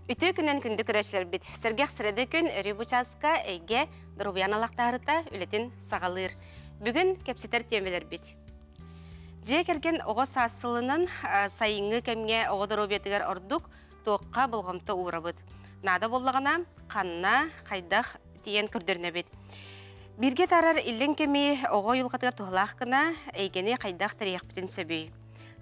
Үтүө күнэн күндү көрөөччүлэрбит. Сэргэх среда күн өрүү бу чааска эйгэ доруобуйаны алахтаарыта үлэтин саҕалыыр. Бүгүн кэпсэтэр тиэмэлэрбит. Дьиэ кэргэн оҕо саас сылынан сайыҥҥы кэмҥэ оҕо доруобуйатыгар ордук туохха болҕомто уурабыт. Наада буоллаҕына, ханна, хайдах тиийэн көрдөрүнэбит. Бииргэ таарар иллэҥ кэми оҕо уйулҕатыгар туһалаах гына эйгэни хайдах тэрийиэхпитин сөбүй?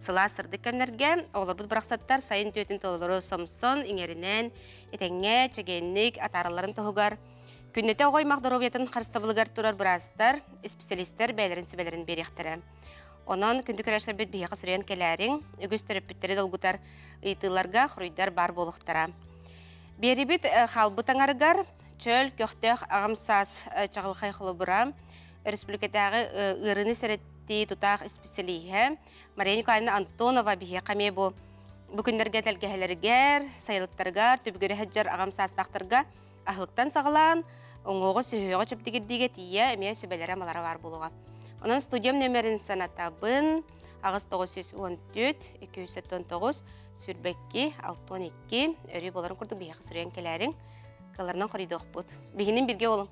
Сылаас сырдык кэмнэргэ оҕолорбут барахсаттар сайын түөтүн толору сомсон, иҥэринэн, этэҥҥэ, чэгиэнник атааралларын туһугар күннэтэ оҕо аймах доруобуйатын харыстабылыгар турар быраастар, исписэлиистэр бэйэлэрин сүбэлэрин биэриэхтэрэ. Онон күндү көрөөччүлэрбит биһиэхэ суруйан кэлээриҥ, үгүс төрөппүттэри долгутар ыйытыыларга хоруйдар баар буолуохтара. Биэрибит хаалбыт аҥарыгар чөл, көхтөөх аҕам саас чаҕылхай холобура, өрөспүүбүлүкэтээҕи ыарыыны сэрэттии тутаах исписэлииһэ Мария Николаевна Антонова биһиэхэ эмиэ бу күннэргэ тэлгэһэлэригэр, сайылыктарыгар, түбүгүрэ сылдьар аҕам саастаахтарга аһылыктан саҕалаан, уҥуоҕу сүһүөҕү чэбдигирдиигэ тиийэ эмиэ сүбэлэрэ-амалара баар буолуоҕа. Онон студиям нөмерин санатабын 8914 279 22 62 өрүү боларын курдук биһиэхэ суруйан кэлээриҥ. Кыларынан хоруйдуохпут. Биһинин бирге олуҥ.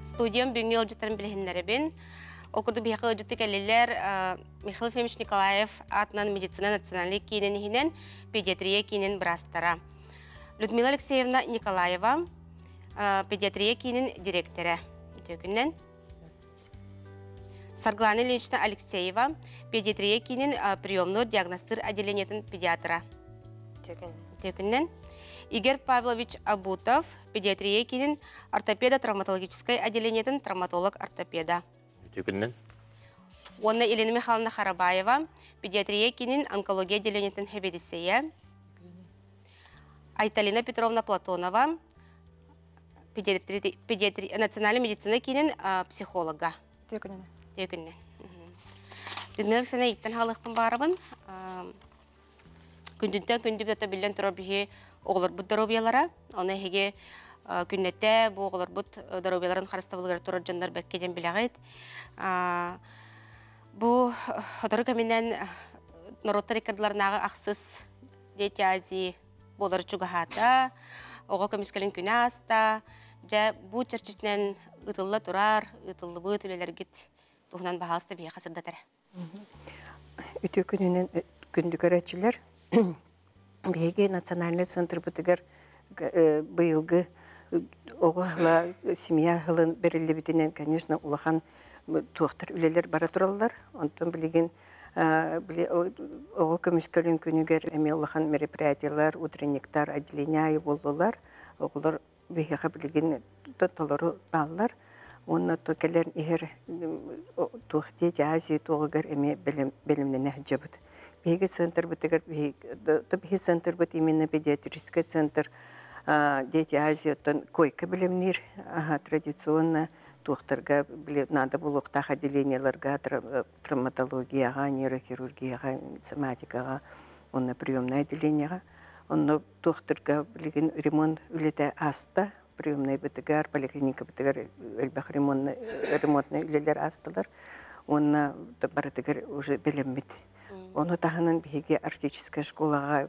Студиям бүгүҥҥү ыалдьыттарын билиһиннэрэбин. Ол курдук биһиэхэ ыалдьытты кэллилэр Михаил Ефимович Николаев аатынан медицина национальнай киинин иһинэн педиатрия киинин быраастара. Людмила Алексеевна Николаева педиатрия киинин директора. Үтүө күннэн. Саргылана Ильинична Алексеева педиатрия киинин приемнуур диагностыыр отделениетын педиатра. Үтүө күннэн. Игорь Павлович Абутов, педиатрия киинин ортопедо-травматологическай отделениетын травматолог-ортопеда. Үтүө күннэн. Уонна Елена Михайловна Харабаева, педиатрия киинин онкология отделениетын хэбиэдиссэйэ. Айталина Петровна Платонова, педиатри, национальный медицина киинин психолога. Үтүө күнүнэн. Үтүө күнүнэн. Людмила Александровна иттэн хаалыахпын баарабын. Күндүнтэн күндү бөтө биллэн турар биһи оҕолорбут доруобуйалара. Оны эһиги күннэтэ бу оҕолорбут доруобуйаларын харыстабылыгар турар дьоннор бэркэ диэн билэҕит. Бу сотору кэминэн норуоттар иккардыларынааҕы ахсыс Дети Азии буолар чугаһаата, оҕо көмүскэлин күнэ ааста. Дьэ, бу чэрчитинэн ыытылла турар, ыытыллыбыт үлэлэргит туһунан баһаалыста биһиэхэ сырдат эрэ. Үтүө күнүнэн күндү көрөөччүлэр. Биһиги национальнай центрбытыгар быйылгы оҕо ыла, семья ыһылын бэриллибитинэн, конечно, улахан туохтар үлэлэр бара тураллар. Онтон билигин били оҕо көмүскэлин күнүгэр эмиэ улахан мероприятиелар, утренниктар, отделение аайы буоллулар. Оҕолор биһиэхэ билигин толору бааллар. Уонна то кэлэн иһэр туох дети Азии туоҕугар эмиэ бэлэмнэнэ сылдьабыт. Биһиги центрбытыгар биһиги центрбыт именно педиатрический центр Дети Азии оттон койка бэлэмниир традиционно туохтарга били наада буолуохтаах отделениеларга травматологияҕа, нейрохирургияҕа, соматикаҕа уонна приемнай отделениеҕа. Онно туохтарга билигин ремонт үлэтэ ааста. Приемнайбытыгар, поликлиникабытыгар элбэх ремонтнай үлэлэр аастылар. Уонна барытыгар уже бэлэммит. Ону таһынан биһиги арктическай школаҕа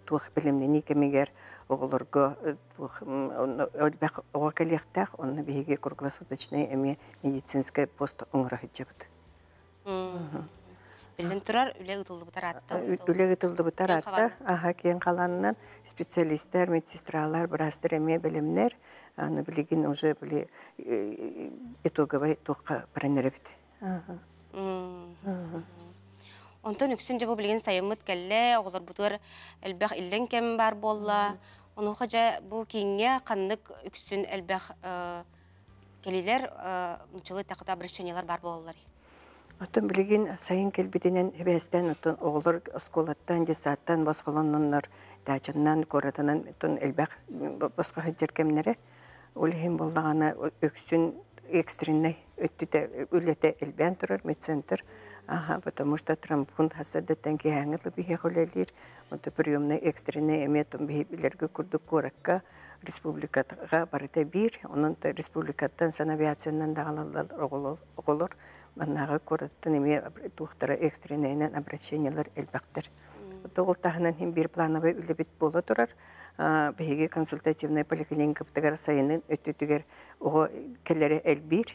туох бэлэмнэнии кэмигэр оҕолорго туох элбэх оҕо кэлиэхтээх, онно биһиги круглосуточнай эмиэ медицинскэй пост оҥоро сылдьабыт. Биллэн турар, үлэ ыытыллыбыта ыраатта. Үлэ ыытыллыбыта ыраатта. Аха, киэҥ халаанынан специалистар, медсестралар, быраастар эмиэ бэлэмнэр. Аны билигин уже били итоговай туохха баран эрэбит. Онтон үксүн дьэ бу билигин сайыммыт кэллэ, оҕолорбутугар элбэх иллэҥ кэм баар буолла. Онуоха дьэ бу кииҥҥэ ханнык үксүн элбэх кэлиилэр, нууччалыы эттэххэ обращениелар баар буолаллар. Оттон билигин сайын кэлбитинэн эбээстээн оттон оҕолор оскуолаттан, детсадтан босхолонноннор дачаннан, куоратынан оттон элбэх босхо сылдьар кэмнэрэ. Ол иһин буоллаҕына үксүн Экстренный өттүтэ үлэтэ элбээн турар медцентр. Аха, потому что травмпункт хасадаттан киһээҥҥи биһиэхэ үлэлиир. Онто приемный экстренный эмиэ тон билэргэ курдук куоракка республикаҕа барыта биир. Онон республикаттан санавиациянан даҕалаллар оҕолор. Маннааҕы куораттан эмиэ туохтара экстреннэйинэн обращениелар элбэхтэр. Ол таһынан иһин биир плановай үлэбит буола турар. Биһиги консультативнай поликлиникабытыгар сайынын өттүтүгэр оҕо кэлэрэ элбиир.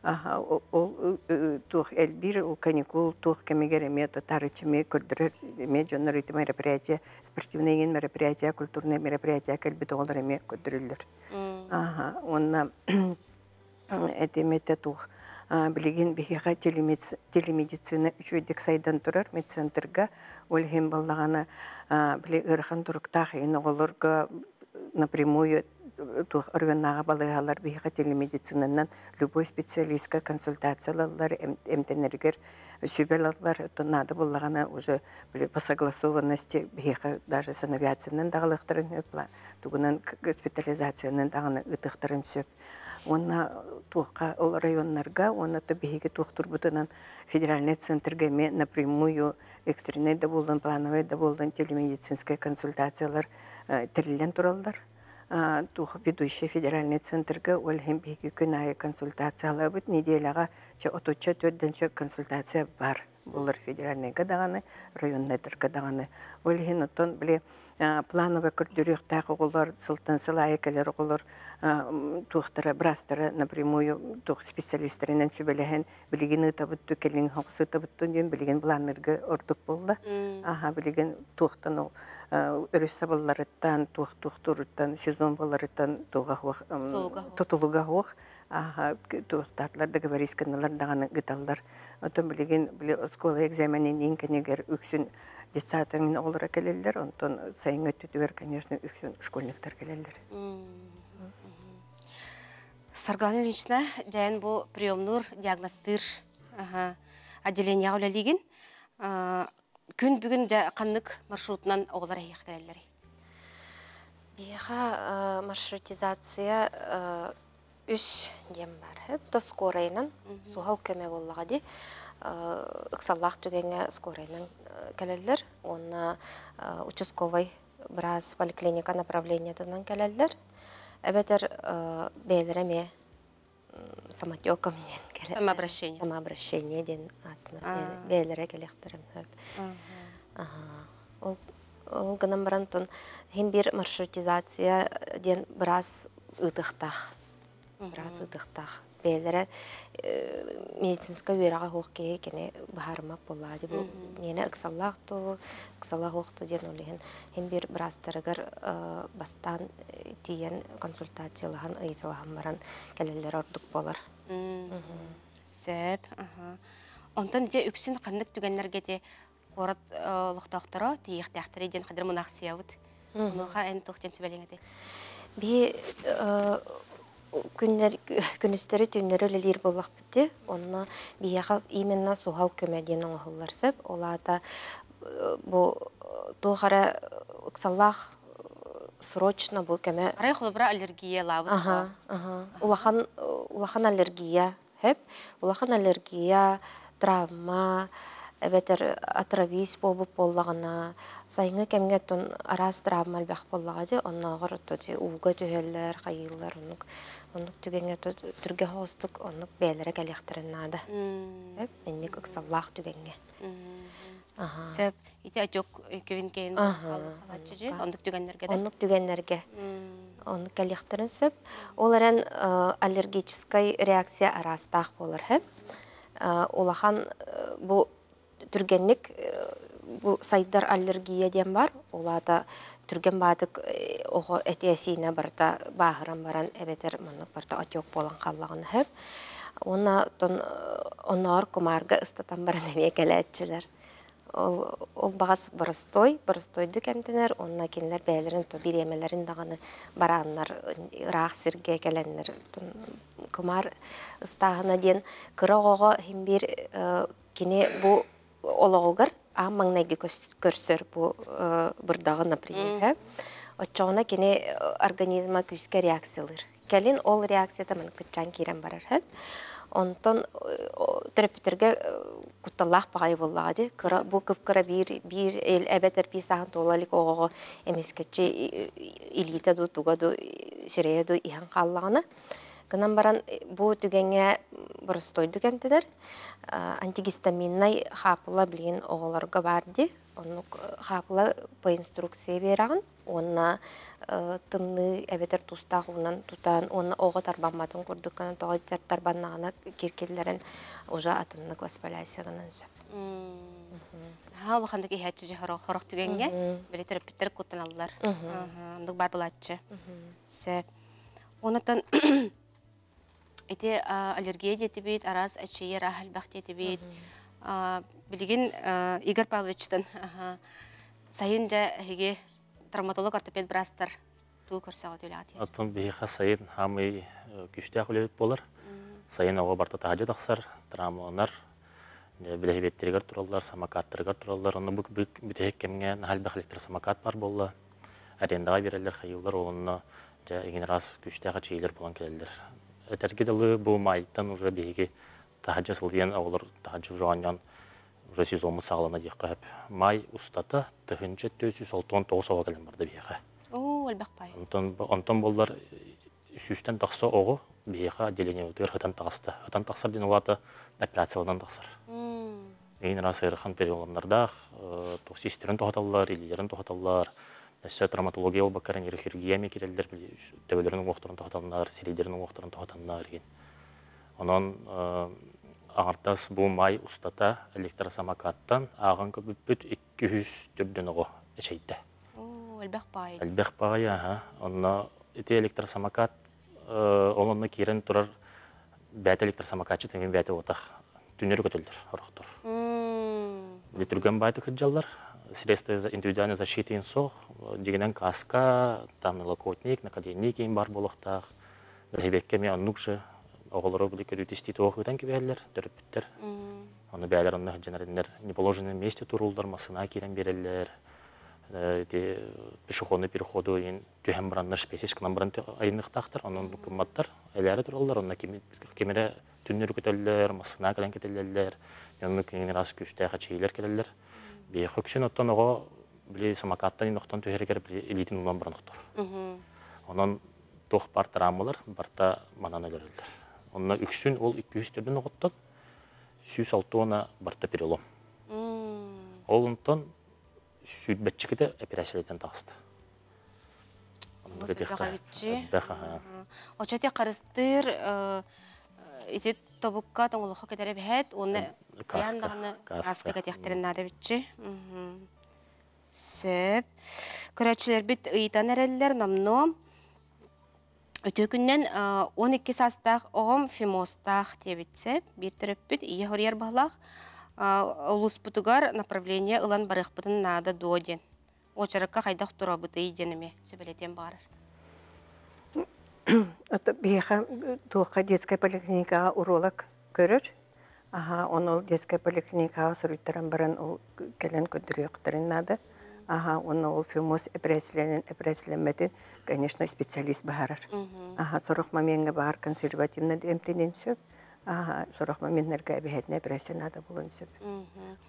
Ол туох элбиир, ол каникул туох кэмигэр эмиэ татарычы эмиэ көрдөрөр эмиэ дьоннор ити мероприятие, спортивный иҥин мероприятие, культурный мероприятие кэлбит оҕолор эмиэ көрдөрүллэр. Уонна этим этэ туох билигин биһиэхэ телемедицина үчүгэйдик сайдан турар медцентрга. Ол иһин баллаҕана били ыарахан туруктаах иһин оҕолорго напрямую туох оройуоннааҕы балыыһалар биһиэхэ телемедицинанан любой специалистка консультация ылаллар, эмтэнэригэр сүбэ ылаллар. Оттон наада буоллаҕына уже по согласованности биһиэхэ даже санавиациянан даҕалыахтарын сөп, тугунан госпитализациянан даҕаны ыытыахтарын сөп. Уонна туохха ол районнарга уонна то биһиги туохтурбутунан федеральный центрга эмиэ напрямую экстренный да буоллун, плановый да буоллун телемедицинскэй консультациялар тэриллэн тураллар. Туох ведущий федеральный центрга ол иһин биһиги күн аайы консультациялаабыт, неделяҕа 34-дөнчө консультация бар булар федеральныйга даҕаны, районнайдарга даҕаны. Ол иһин оттон били плановый көрдөрүөхтээх оҕолор, сылтан сыл аайы кэлэр оҕолор туохтара быраастара напрямую туох специалистеринэн сүбэлэһэн билигин ыытабыт кэлин хоҕус ыытабыт диэн билигин былааннарга ордук буолла. Аха, билигин туохтан ол өрүс сабылларыттан, туох туохтууруттан, сезон буоларыттан туга хуох тутулуга хуох аха туохтаатылар договорись гынналар даҕаны ыыталлар. Оттон билигин били оскуола экзаменин кэнигэр үксүн детсадын оҕолоро кэлэллэр, онтон сайыҥҥы өттүтүгэр, конечно, үксүн школьниктар кэлэллэр. Саргылана Ильинична, дьайан бу приемнуур диагностыыр отделениеҕа үлэлиигин. Күн бүгүн дьэ ханнык маршрутунан оҕолор эһиэхэ кэлэллэрий? Биһиэхэ маршрутизация үс диэн бар. То скорайынан суһал көмө буоллаҕа дии. Ыксаллаах түгэҥҥэ скорайынан кэлэллэр. Уонна участковай быраас поликлиника направлениетынан кэлэллэр. Эбэтэр бэйэлэрэ эмиэ самотеком диэн кэлэр. Самообращение. Самообращение диэн ааттанар. Бэйэлэрэ кэлиэхтэрин сөп. Ол ол гынан баран тон хим бир маршрутизация диэн быраас ыытыахтаах. Быраас ыытыахтаах. Бэйэлэрэ медицинскэй үөрэҕэ суох киһи кини быһаарыммат буоллаҕа дии. Бу миэнэ ыксаллаах дуу, ыксала суох дуу диэн ол иһин хим бир быраастарыгар бастаан тиийэн консультациялаһан, ыйыталаһан баран кэлэллэрэ ордук буолар. Сөп. Онтон дьэ үксүн ханнык түгэннэргэ те куорат олохтоохторо тиийиэхтээхтэрэ диэн хадыр мунаахсыйабыт. Онуоха эн туох диэн сүбэлиэҥ этэй? Би күннэр күнүстэри түүннэри үлэлиир буоллахпыт дии. Онно биһиэхэ именно суһал көмө диэн оҥоһуллар сөп. Ол аата бу туох эрэ ыксаллаах срочно бу көмө. Арай холобура аллергиялаабыт. Аха, аха. Улахан улахан аллергия сөп. Улахан аллергия, травма, эбэтэр отравись буолбут буоллаҕына, сайыҥҥы кэмҥэ оттон араас травма элбэх буоллаҕа дии, оннооҕор ууга түһэллэр, хайыыллар, оннук оннук түгэҥҥэ түргэн соҕустук оннук бэйэлэрэ кэлиэхтэрин наада. Сөп, инник ыксаллаах түгэҥҥэ. Сөп. Ити отек кевин кейн оннук түгэннэргэ да? Оннук түгэннэргэ. Оннук кэлиэхтэрин сөп. Ол эрэн аллергическай реакция араастаах буолар сөп. Улахан бу түргэнник бу сайдар аллергия диэн бар. Ол аата түргэн баатык оҕо этиэсиинэ барыта бааһыран баран эбэтэр маннык барыта отек буолан хааллаҕына сөп. Уонна оттон оннооҕор кумаарга ыстатан баран эмиэ кэлээччилэр. Ол, ол баҕас боростуой, боростуойдук эмтэнэр, уонна кинилэр бэйэлэрин то бириэмэлэрин даҕаны барааннар ыраах сиргэ кэлэннэр кумаар ыстааһына диэн кыра оҕоҕо иһин биир кини бу олоҕугар аан маҥнайгы көрсөр бу бырдаҕы, например, оччоҕуна кини организма күүскэ реакциялыыр. Кэлин ол реакцията маны кытчаан киирэн барар хөп. Онтон төрөппүттэргэ кутталлаах баҕайы буоллаҕа дии. Кыра бу кып-кыра биир биир эбэтэр биир сааһын туола илик оҕоҕо эмискэччи илиитэ дуу, туга дуу, сирэйэ дуу иһэн хааллаҕына. Гынан баран бу түгэҥҥэ боростуойдук эмтэнэр. Антигистаминнай хаапыла билигин оҕолорго баар дии. Оннук хаапыла по инструкция биэрэҕин уонна тымныы эбэтэр туустаах уунан тутан уонна оҕо тарбамматын курдук гынан тоҕо тарбаннаҕына киркиллэрин уже атыннык воспаляйся гынан сөп. Наһаа улаханнык иһээччи дьэ хорох хорох түгэҥҥэ били төрөппүттэр куттаналлар. Оннук баар булааччы. Сөп. Онотон ити аллергия диэтибит, араас эчийэр аһ элбэх диэтибит. Билигин Игорь Павловичтан сайын дьэ эһиги травматолог ортопед быраастар туу көрсөҕүт үлэҕит. Оттон биһиэхэ сайын хаамый күүстээх үлэбит буолар. Сайын оҕо барта таһырдьа тахсар, травмаланар, билэһибиэттэригэр тураллар, самокаттарыгар тураллар. Онно бу бүтэһик кэмҥэ наһаа элбэх электросамокат баар буолла. Арендаҕа биэрэллэр, хайыыллар, ол онно дьэ эҥин араас күүстээх эчэйиилэр буолан кэлэллэр. Этэргэ дылы бу майтан уже биһиги таһырдьа сылдьан оҕолор таһырдьа уже оонньоон уже сезоммут саҕалана диэххэ сөп. Май устата 1469 оҕо кэлэн барда биһиэхэ. Оо, элбэх пай. Онтон, онтон буоллар сүүстэн тахса оҕо биһиэхэ отделениебытыгар хытан таҕыста. Хытан тахсар диэн улаата операцияланан тахсар. Эҥин араас ыарахан переломнардаах, туох систэрин тоһуталлар, илиилэрин тоһуталлар, өссө травматология буолбакка нейрохирургия эмиэ кирэллэр, төбөлөрүн уҥуохтарын тоһуталлар, сирэйдэрин уҥуохтарын тоһутаннар игин. Онон аҥардас бу май устата электросамокаттан ааҕан көрбүппүт 200 төрдүн оҕо эчэйдэ. Оо, элбэх баай. Элбэх баҕайы, аха. Онно ити электросамокат ол онно киирэн турар бэйэтэ электросамокатчы тимин бэйэтэ уотах түннэри көтөллөр орохтор. Түргэн баайты кырдьаллар. Средства индивидуальной защиты суох. Дигинэн каска, там налокотник, наколенник им бар буолуохтаах. Бэһибэккэ эмиэ оннук же оҕолору били көрүүтүстии туох ыытан кэбиһэллэр, төрөппүттэр. Ону бэйэлэр онно сылдьан не положенном месте туруллар, массыына киирэн биэрэллэр. Ити пешеходный переходу түһэн бараннар специс гынан баран айынныхтаахтар, онон кымматтар, элээри тураллар, онно кимирэ түннүрү көтөллөр, массыына кэлэн кэтэллэллэр, оннук кинини ras күүстээх эчэйиилэр кэлэллэр. Биһиэхэ үксүн оттон оҕо били самокаттан инохтон түһэригэр били илиитин улан баран охтор. Онон туох бар травмалар барта манан өлөрөллөр. Онно үксүн ол 200 төрдүн оҕоттон 106 барта перелом. Ол онтон сүүрбэччикитэ операциялатан таҕыста. Очо харыстыыр ити тобукка тоҥолоххо кэтэрэ бэһэт уонна кайан даҕаны каска кэтиэхтэрин наада биччи. Сөп. Көрөөччүлэрбит ыйытан эрэллэр номнуо. Үтүө күннэн 12 саастаах оҕом фимозтаах диэбитсэ биир төрөппүт ийэ хоруйар баһылаах улууспутугар направление ылан барыахпытын наада дуо диэн уочаракка хайдах турабытый диэн эмиэ сүбэлэтиэн баҕарар. Биһиэхэ туохха детскай поликлиникаҕа уролог көрөр. Аһаа, ону ол детскай поликлиникаҕа суруйтаран баран ол кэлэн көрдөрүөхтэрин наада. Аһаа, уонна ол фимоз эпэрээссийэлэнэн эпэрээссийэлэммэтин, конечно, специалист быһаарар. Аһаа, сорох момеҥҥа баар консервативно эмтэниэн сөп. Аһаа, сорох моменнарга эбэһээтинэ эпэрээссийэ наада буолуон сөп.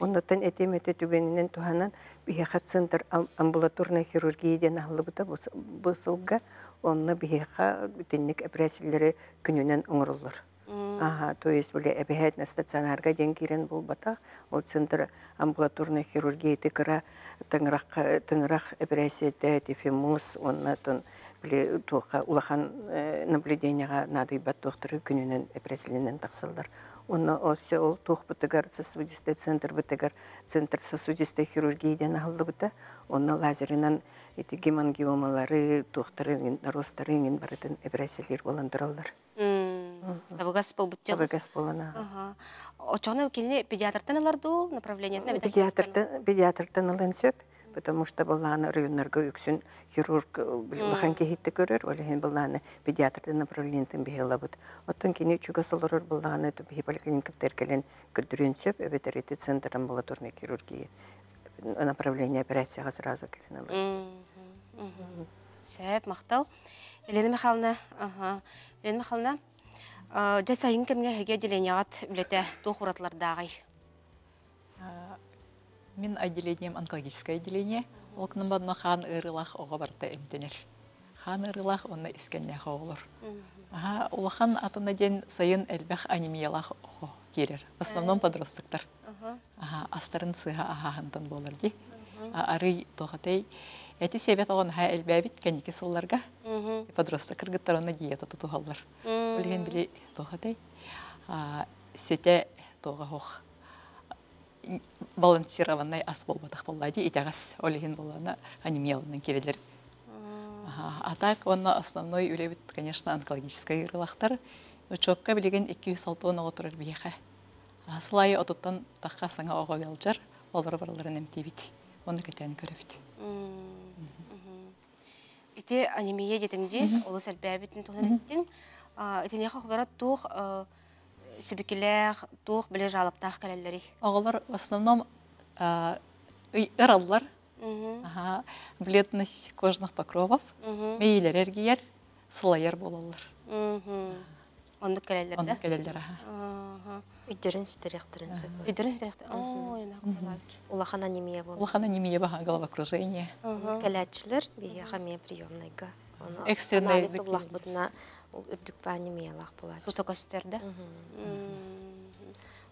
Оннуттан этим этэ түгэнинэн туһанан биһиэхэ центр амбулаторной хирургии диэн аһыллыбыта бу сылга. Онно биһиэхэ итинник эпэрээссийэлэри күнүнэн оҥороллор. Ага, то есть били эбэһээт стационарга диэн киирэн булбатах. Ол центр амбулаторной хирургии ити кыра тыҥырах тыҥырах эпэрээссийэтэ тифимус уонна тон били туохха улахан наблюдениеҕа наадыйбат туохтары күнүнэн эпэрээссийэлэнэн тахсаллар. Уонна өссө ол туохпутугар сосудистай центрбытыгар центр сосудистой хирургии диэн аһыллыбыта. Онно лазерынан ити гемангиомалары, туохтары, наростары иҥин барытын эпэрээссийэлиир буолан тураллар. Табыгас буолбут Табыгас буолан аха. Очону кини педиатртан ылар дуу направлениетин Педиатртан педиатртан ылан сөп, потому что былааны районнарга үксүн хирург улахан киһитте көрөр, ол иһин былааны педиатртан направлениетин биһи ылабыт. Оттон кини чугас олорор былааны биһи поликлиникабытыгар кэлэн көрдөрүөн сөп, эбэтэр ити центр амбулаторной хирургии направление операцияҕа сразу кэлэн ылар. Сөп, махтал. Елена Михайловна, аха. Елена Михайловна, дьэ сайын кэмҥэ эһиги отделениеҕыт үлэтэ туох уратылардааҕый? Мин отделением онкологическое отделение. Ол гынан баран хаан ыарыылаах оҕо барыта эмтэнэр. Хаан ыарыылаах уонна искэннээх оҕолор. Аха, улахан атына диэн сайын элбэх анемиялаах оҕо киирэр. В основном подростоктар. Аха, астарын сыыһа аһааһынтан буолар дии. Арый туохатай эти сиэбэт оҕо наһаа элбээбит кэнники сылларга подросток кыргыттар онно диета тутуһаллар. Ол иһин били туохатай ситэ туоҕа суох балансированнай ас буолбатах буолла дии итэҕэс. Ол иһин буоллаҕына анемияланан киирэллэр. А так уонна основной үлэбит, конечно, онкологическай ыарыылахтар. Учуокка билигин 260 оҕо турар биһиэхэ. Сыл аайы отуттан тахха саҥа оҕо ыалдьар, олору барыларын эмтиибит. Ону кэтээн көрөбүт. Ити анемия диэтиҥ дии, олус элбээбитин туһунан эттиҥ. Итиниэхэ хобара туох сибикилээх, туох били жалобтаах кэлэллэрий? Оҕолор в основном ыраллар. Бледность кожных покровов, мэйиилэр эргийэр, сылайар буолаллар. Оннук кэлэллэр да? Оннук кэлэллэр, аха. Өйдөрүн сүтэриэхтэрин сөп. Өйдөрүн сүтэриэхтэрин. Улахан анемия буолар. Улахан анемия баһа головокружение. Кэлээччилэр биһиэхэ эмиэ приемнайга. Экстренный Анализ ыллахпытына ол үрдүк анемиялаах буолааччы. Тута көстөр да?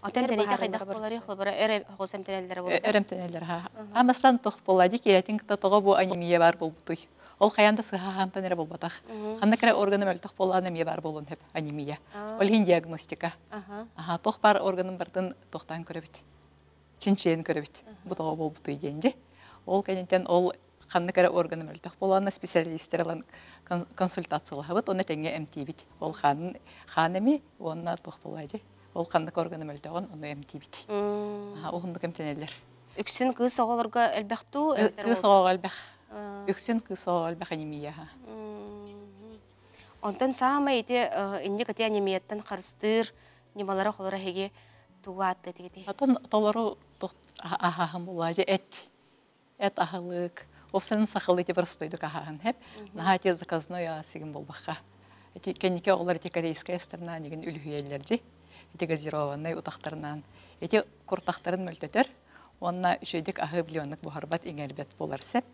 Отон тэнийдэ хайдах буоларый? Холобура, өр оҕус эмтэнэллэрэ буолар. Өр эмтэнэллэр, ха. Амасан тох буолла киирэтин кытта тоҕо бу анемия баар буолбутуй? Ол хайаан да сыһаһаантан эрэ буолбатах. Ханна кэрэ органым өлтөх буоллаҕына эмиэ баар буолуон сөп анемия. Ол иһин диагностика. Аха, туох баар органым бартын тохтоон көрөбүт. Чинчийэн көрөбүт. Бу тоҕо буолбутуй диэн дьэ. Ол кэнниттэн ол ханнык эрэ органым өлтөх буоллаҕына специалистер ылан консультациялаһабыт уонна тэҥҥэ эмтиибит. Ол хаанын хаан эми уонна туох буолла дьэ. Ол ханнык органым өлтөҕүн ону эмтиибит. Аха, уһуннук эмтэнэллэр. Үксүн кыыс оҕолорго элбэх дуу? Кыыс оҕоҕо элбэх. Үксүн кыыс оҕоҕо элбэх анемия. Онтон саамай ити инник ити анемияттан харыстыыр ньымалара холоро эһиги тугу ааттыы этигитий? Атын толору аһааһын буолла дьэ эт эт аһылык уопсайынан сахалыы ити простойдук аһааһын хэп наһаа ити заказной сигин буолбахха ити кэнники оҕолор ити корейская сторона нигин үлүһүйэллэр дьи ити газированный утахтарынан ити куртахтарын мөлтөтөр уонна үчүгэйдик аһыы блионнык буһарбат иҥэрбэт буолар сеп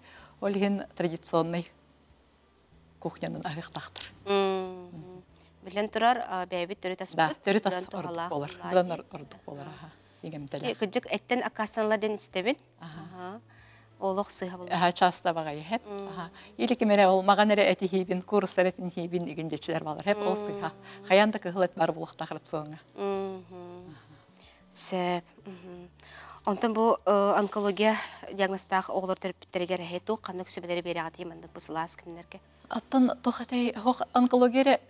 ол иһин традиционный кухнянан аһыахтаахтар Билэн турар бэйэбит төрүт аспыт төрүт ас ордук буолар быдан ордук буолар аха игэмтэлээх Кыдьык эттэн аккаастаналар диэн истэбин олох сыыһа буолар аха часто баҕайы хеп аха или ким эрэ ол маҕан эрэ этиһиибин курсар этиһиибин игин дьэчилэр балар хеп ол сыыһа хайаан да кыһыл эт бар булуохтаах рациоҥҥа Сөп. Онтон бу онкология диагнозтаах оҕолор төрөппүттэригэр эһэ туох ханнык сүбэлэри биэрэҕитий маннык бу сылаас күннэргэ? Оттон туох этэй онкология эрэ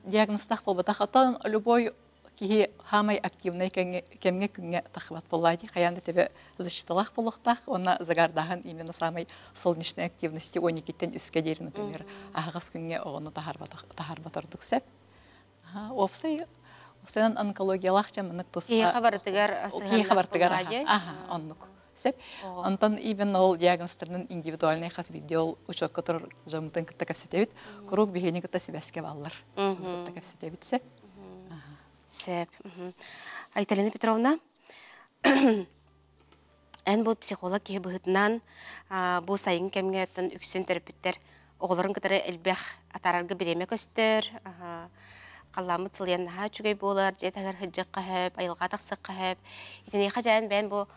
диагнозтаах буолбатах. Оттон любой киһи хаамай активнай кэмҥэ күҥҥэ тахыбат буоллаа дии. Хайаан да төбө защиталаах буолуохтаах. Уонна загардааһын именно самой солнечной активности 12-тэн үскэ диэри, например, аһаҕас күҥҥэ оҕону таһаарбат ордук сөп. Уопсай уопсайынан онкологиялаах дьон маннык туспа Киһиэхэ барытыгар киһиэхэ барытыгар аха оннук сөп. Онтон именно ол диагнозтарынан индивидуальный хас биирдии ол учуокка турар дьоммутун кытта кэпсэтэбит. Куруук биһигини кытта сибээскэ бааллар. Кытта кэпсэтэбит сөп. Сөп. Айталина Петровна, эн бу психолог киһи быһыытынан бу сайын кэмҥэ оттон үксүн төрөппүттэр оҕолорун кытары элбэх атаарарга бириэмэ көстөр, халлааммыт сылыйан наһаа үчүгэй буолар, дьиэ таһыгар сылдьыахха сөп, айылҕа тахсыахха сөп. Итиниэхэ дьээн бэйэн бу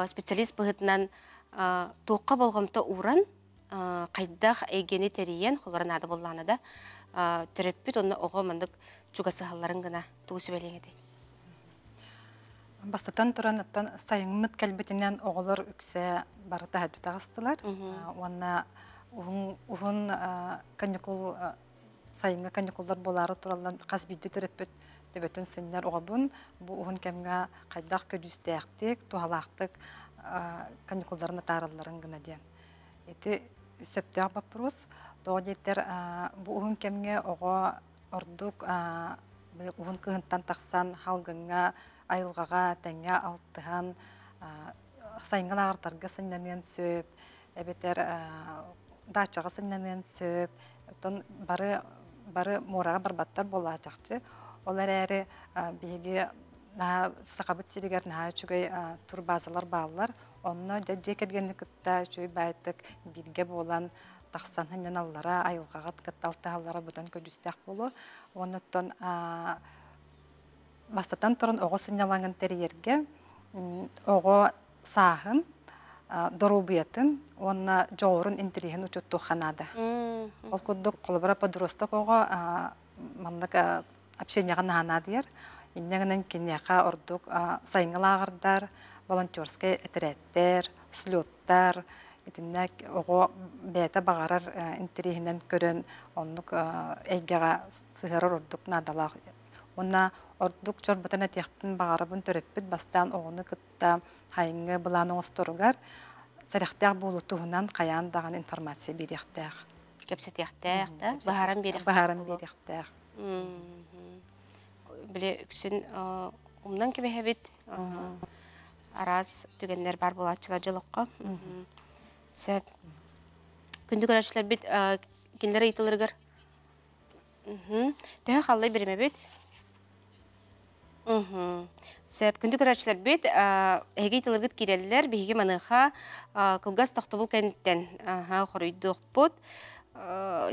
специалист быһыытынан туохха болҕомто ууран, хайдах эйгэни тэрийэн, холоро наада буоллаҕына да, төрөппүт уонна оҕо маннык чугасыһалларын гына тугу сүбэлиэҥ этэй? Бастатан туран, оттон сайыҥмыт кэлбитинэн оҕолор үксэ бары таһырдьа таҕыстылар. Уонна уһун уһун каникул сайыҥҥы каникуллар буолаары тураллар хас биирдии төрөппүт төбөтүн сынньар оҕобун бу уһун кэмҥэ хайдах көдьүүстээхтик, туһалаахтык каникулларын атааралларын гына диэн. Ити сөптөөх боппуруос. Тоҕо диэтэр бу уһун кэмҥэ оҕо ордук уһун кыһынтан тахсан халгыҥҥа, айылҕаҕа тэҥҥэ алтыһан сайыҥҥы лааҕырдарга сынньаныан сөп эбэтэр Даачаҕа сынньаныан сөп. Оттон бары бары муораҕа барбаттар буолаачахчы. Ол эрээри биһиги наһаа Сахабыт сиригэр наһаа үчүгэй турбазалар бааллар. Онно дьэ дьиэ кэргэни кытта үчүгэй баайтык бииргэ буолан тахсан сынньаналлара, айылҕаҕа кытта алтыһаллара быдан көдьүүстээх буолуо. Уонна оттон бастатан туран оҕо сынньалаҥын тэрийэргэ оҕо сааһын, доруобуйатын уонна дьоҕурун интэриэһин учуоттуохха наада. Ол курдук, холобура, подросток оҕо маннык общениеҕа наһаа наадыйар. Инньэ гынан киниэхэ ордук сайыҥҥы лааҕырдар, волонтерскай этэрээттэр, слеттар, итиннэ оҕо бэйэтэ баҕарар интэриэһинэн көрөн оннук эйгэҕэ сыһыарар ордук наадалаах. Уонна ордук чорботон этиэхпин баҕарабын төрөппүт бастаан оҕону кытта хайыҥҥы былаан оҥосторугар сэрэхтээх буолуу туһунан хайаан даҕаны информация биэриэхтээх. Кэпсэтиэхтээх да, быһааран биэриэхтээх. Быһааран биэриэхтээх. Били үксүн умнан кэбиһэбит. Араас түгэннэр бар буолааччылар дьолокко. Сөп. Күндү көрөөччүлэрбит кинилэр ыйытыларыгар Төһө халлай биримэбит? Сөп. Күндү көрөөччүлэрбит, эһиги тылыгыт киирэллэр, биһиги маныаха кылгас тохтобул кэнниттэн хоруйдуохпут.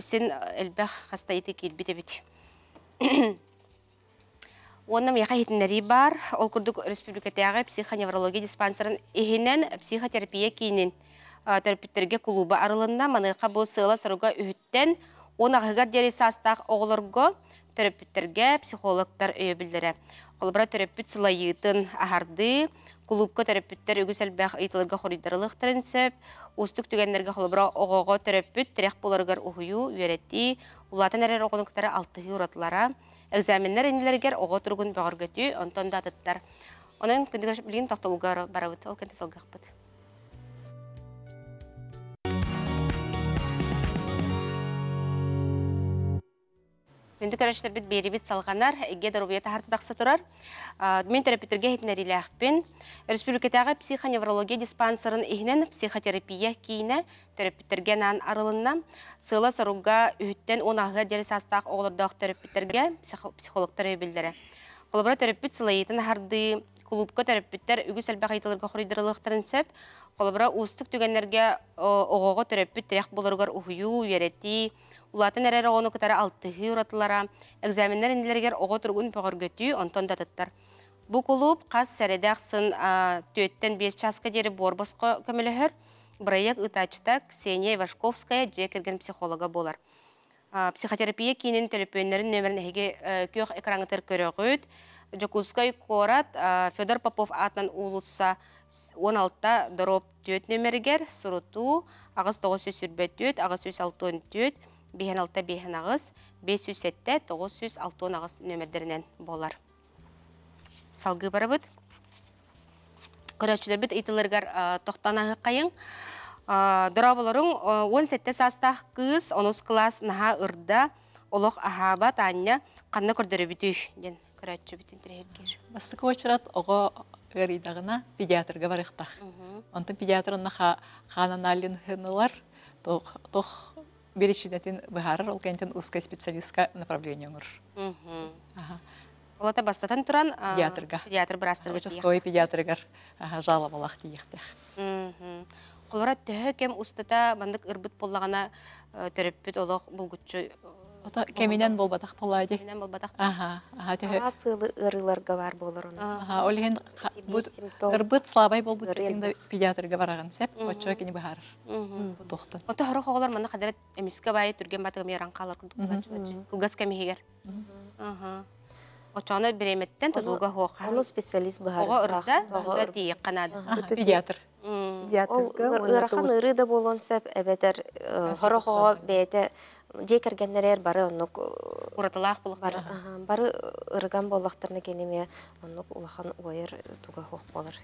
Син элбэх хаста ити киирбит эбит. Уонна миэхэ иһитиннэрии баар. Ол курдук республикатааҕы психоневрология диспансерын иһинэн психотерапия киинин төрөппүттэргэ кулууба арылынна. Маныаха бу сыала-соруга үһүттэн 10 аҕыһыгар диэри саастаах оҕолорго төрөппүттэргэ психологтар өйөбүллэрэ. Холобура төрөппүт сылайыытын аһардыы, кулуупка төрөппүттэр үгүс элбэх ыйытыларга хоруйдарылыахтарын сөп. Уустук түгэннэргэ холобура оҕоҕо төрөппүт тирэх буоларыгар уһуйуу, үөрэтии, улаатан эрэр оҕону кытары алтыһыы уратылара, экзаменнар иннилэригэр оҕо туругун бөҕөргөтүү, онтон да атыттар. Онон күндүгэр билигин тохтобулга барабыт, ол кэннэ салгыахпыт. Күндү көрөөччүлэрбит биэрибит салҕанар, эйгэ доруобуйа таһаарта тахса турар. Мин терапевтергэ иһитиннэриилээхпин. Республикатааҕы психоневрология диспансерын иһинэн психотерапия киинэ төрөппүттэргэ анаан арылынна. Сыала-соруга үһүттэн 10 аҕыһыгар диэри саастаах оҕолордоох төрөппүттэргэ психологтар өйөбүллэрэ. Холобура, төрөппүт сылайыытын аһардыы, кулуупка төрөппүттэр үгүс элбэх ыйытыыларга хоруйдарылыахтарын сөп. Холобура, уустук түгэннэргэ оҕоҕо төрөппүт тирэх буоларыгар уһуйуу, үөрэтии, улаатан эрэр оҕону кытары алтыһыы уратылара, экзаменнар иннилэригэр оҕо туругун бөҕөргөтүү, онтон да атыттар. Бу кулууп хас сэрэдэ ахсын түөттэн 5 чааска диэри буор босхо көмөлөһөр. Бырайыак ыытааччыта Ксения Ивашковская дьиэ кэргэн психолога буолар. Психотерапия киинин төлөпүөннэрин нөмерин эһиги күөх экраҥҥытыгар көрөҕүт. Дьокуускай куорат Федор Попов аатынан уулусса 16 дороб 4 нөмеригэр сурутуу 8924 864 56 58 507 968 нөмердэринэн буолар. Салгыы барабыт. Көрөөччүлэрбит ыйытыыларыгар тохтоон аһыаххайыҥ. Дорооболоруҥ 17 саастаах кыыс онус кылаас наһаа ырда, олох аһаабат аанньа ханна көрдөрөбүтүй диэн көрөөччүбүт интэриэһиргиир. Бастакы уочарат оҕо ыарыйдаҕына педиатрга барыахтаах. Онтон педиатр онно хаан аналиһын ылар, туох биричиинэтин быһаарар, ол кэнниттэн узкай специалистка направление оҥорор. Олата бастатан туран педиатрга. Педиатр быраастарга Участковый педиатрыгар жалобалаах тиийиэхтээх. Холобура төһө кэм устата маннык ырбыт буоллаҕына төрөппүт олох булгуччу Ото кэминэн буолбатах буолаа дии. Кэминэн буолбатах. Аха, аха төһө. Араас ыалы ыарыыларга баар буолар ону. Аха, ол иһин ырбыт слабай буолбут да педиатрга бараҕын сөп, оччо кини быһаарар. Бу туохтан. Ото хорох оҕолор манна хадара эмискэ баайы түргэн батыгым яран хаалар курдук кылгас кэмиһигэр. Очоно бириэмэттэн тутулуга хуоха. Ону специалист Оҕо ырда, ырда тиийиэххэ наада. Педиатр. Ол ыарахан ыарыы да буолуон сөп, эбэтэр сорох оҕо бэйэтэ дьиэ кэргэннэрэр бары оннук уратылаах буолуохтара. Бары ырыган буоллахтарына кини эмиэ оннук улахан уойар туга суох буолар.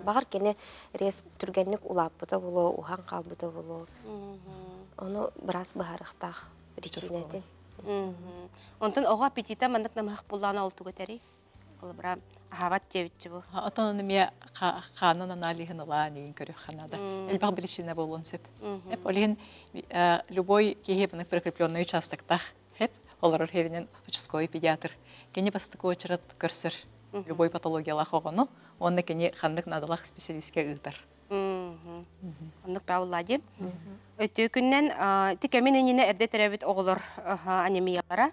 Баҕар кини рез түргэнник улааппыта буолуо, уһаан хаалбыта буолуо. Ону быраас быһаарыахтаах причинэтин. Онтон оҕо аппетита маннык намыһах буоллаҕына ол тугу этэрий? Холобура, аһаабат диэбитчи бу. Отон эмиэ хаанын аналиһын ылаан иин көрүөххэ наада. Элбэх причина буолуон сөп. Эп ол иһин любой киһи бынык прикрепленный участоктаах хеп олорор херинен участковый педиатр. Кини бастакы очерат көрсөр любой патологиялаах оҕону, уонна кини ханнык наадалаах специалистке ыытар. Оннук баулла ди. Өтүү күннэн ти кэмин иннинэ эрдэ төрөөбүт оҕолор анемиялара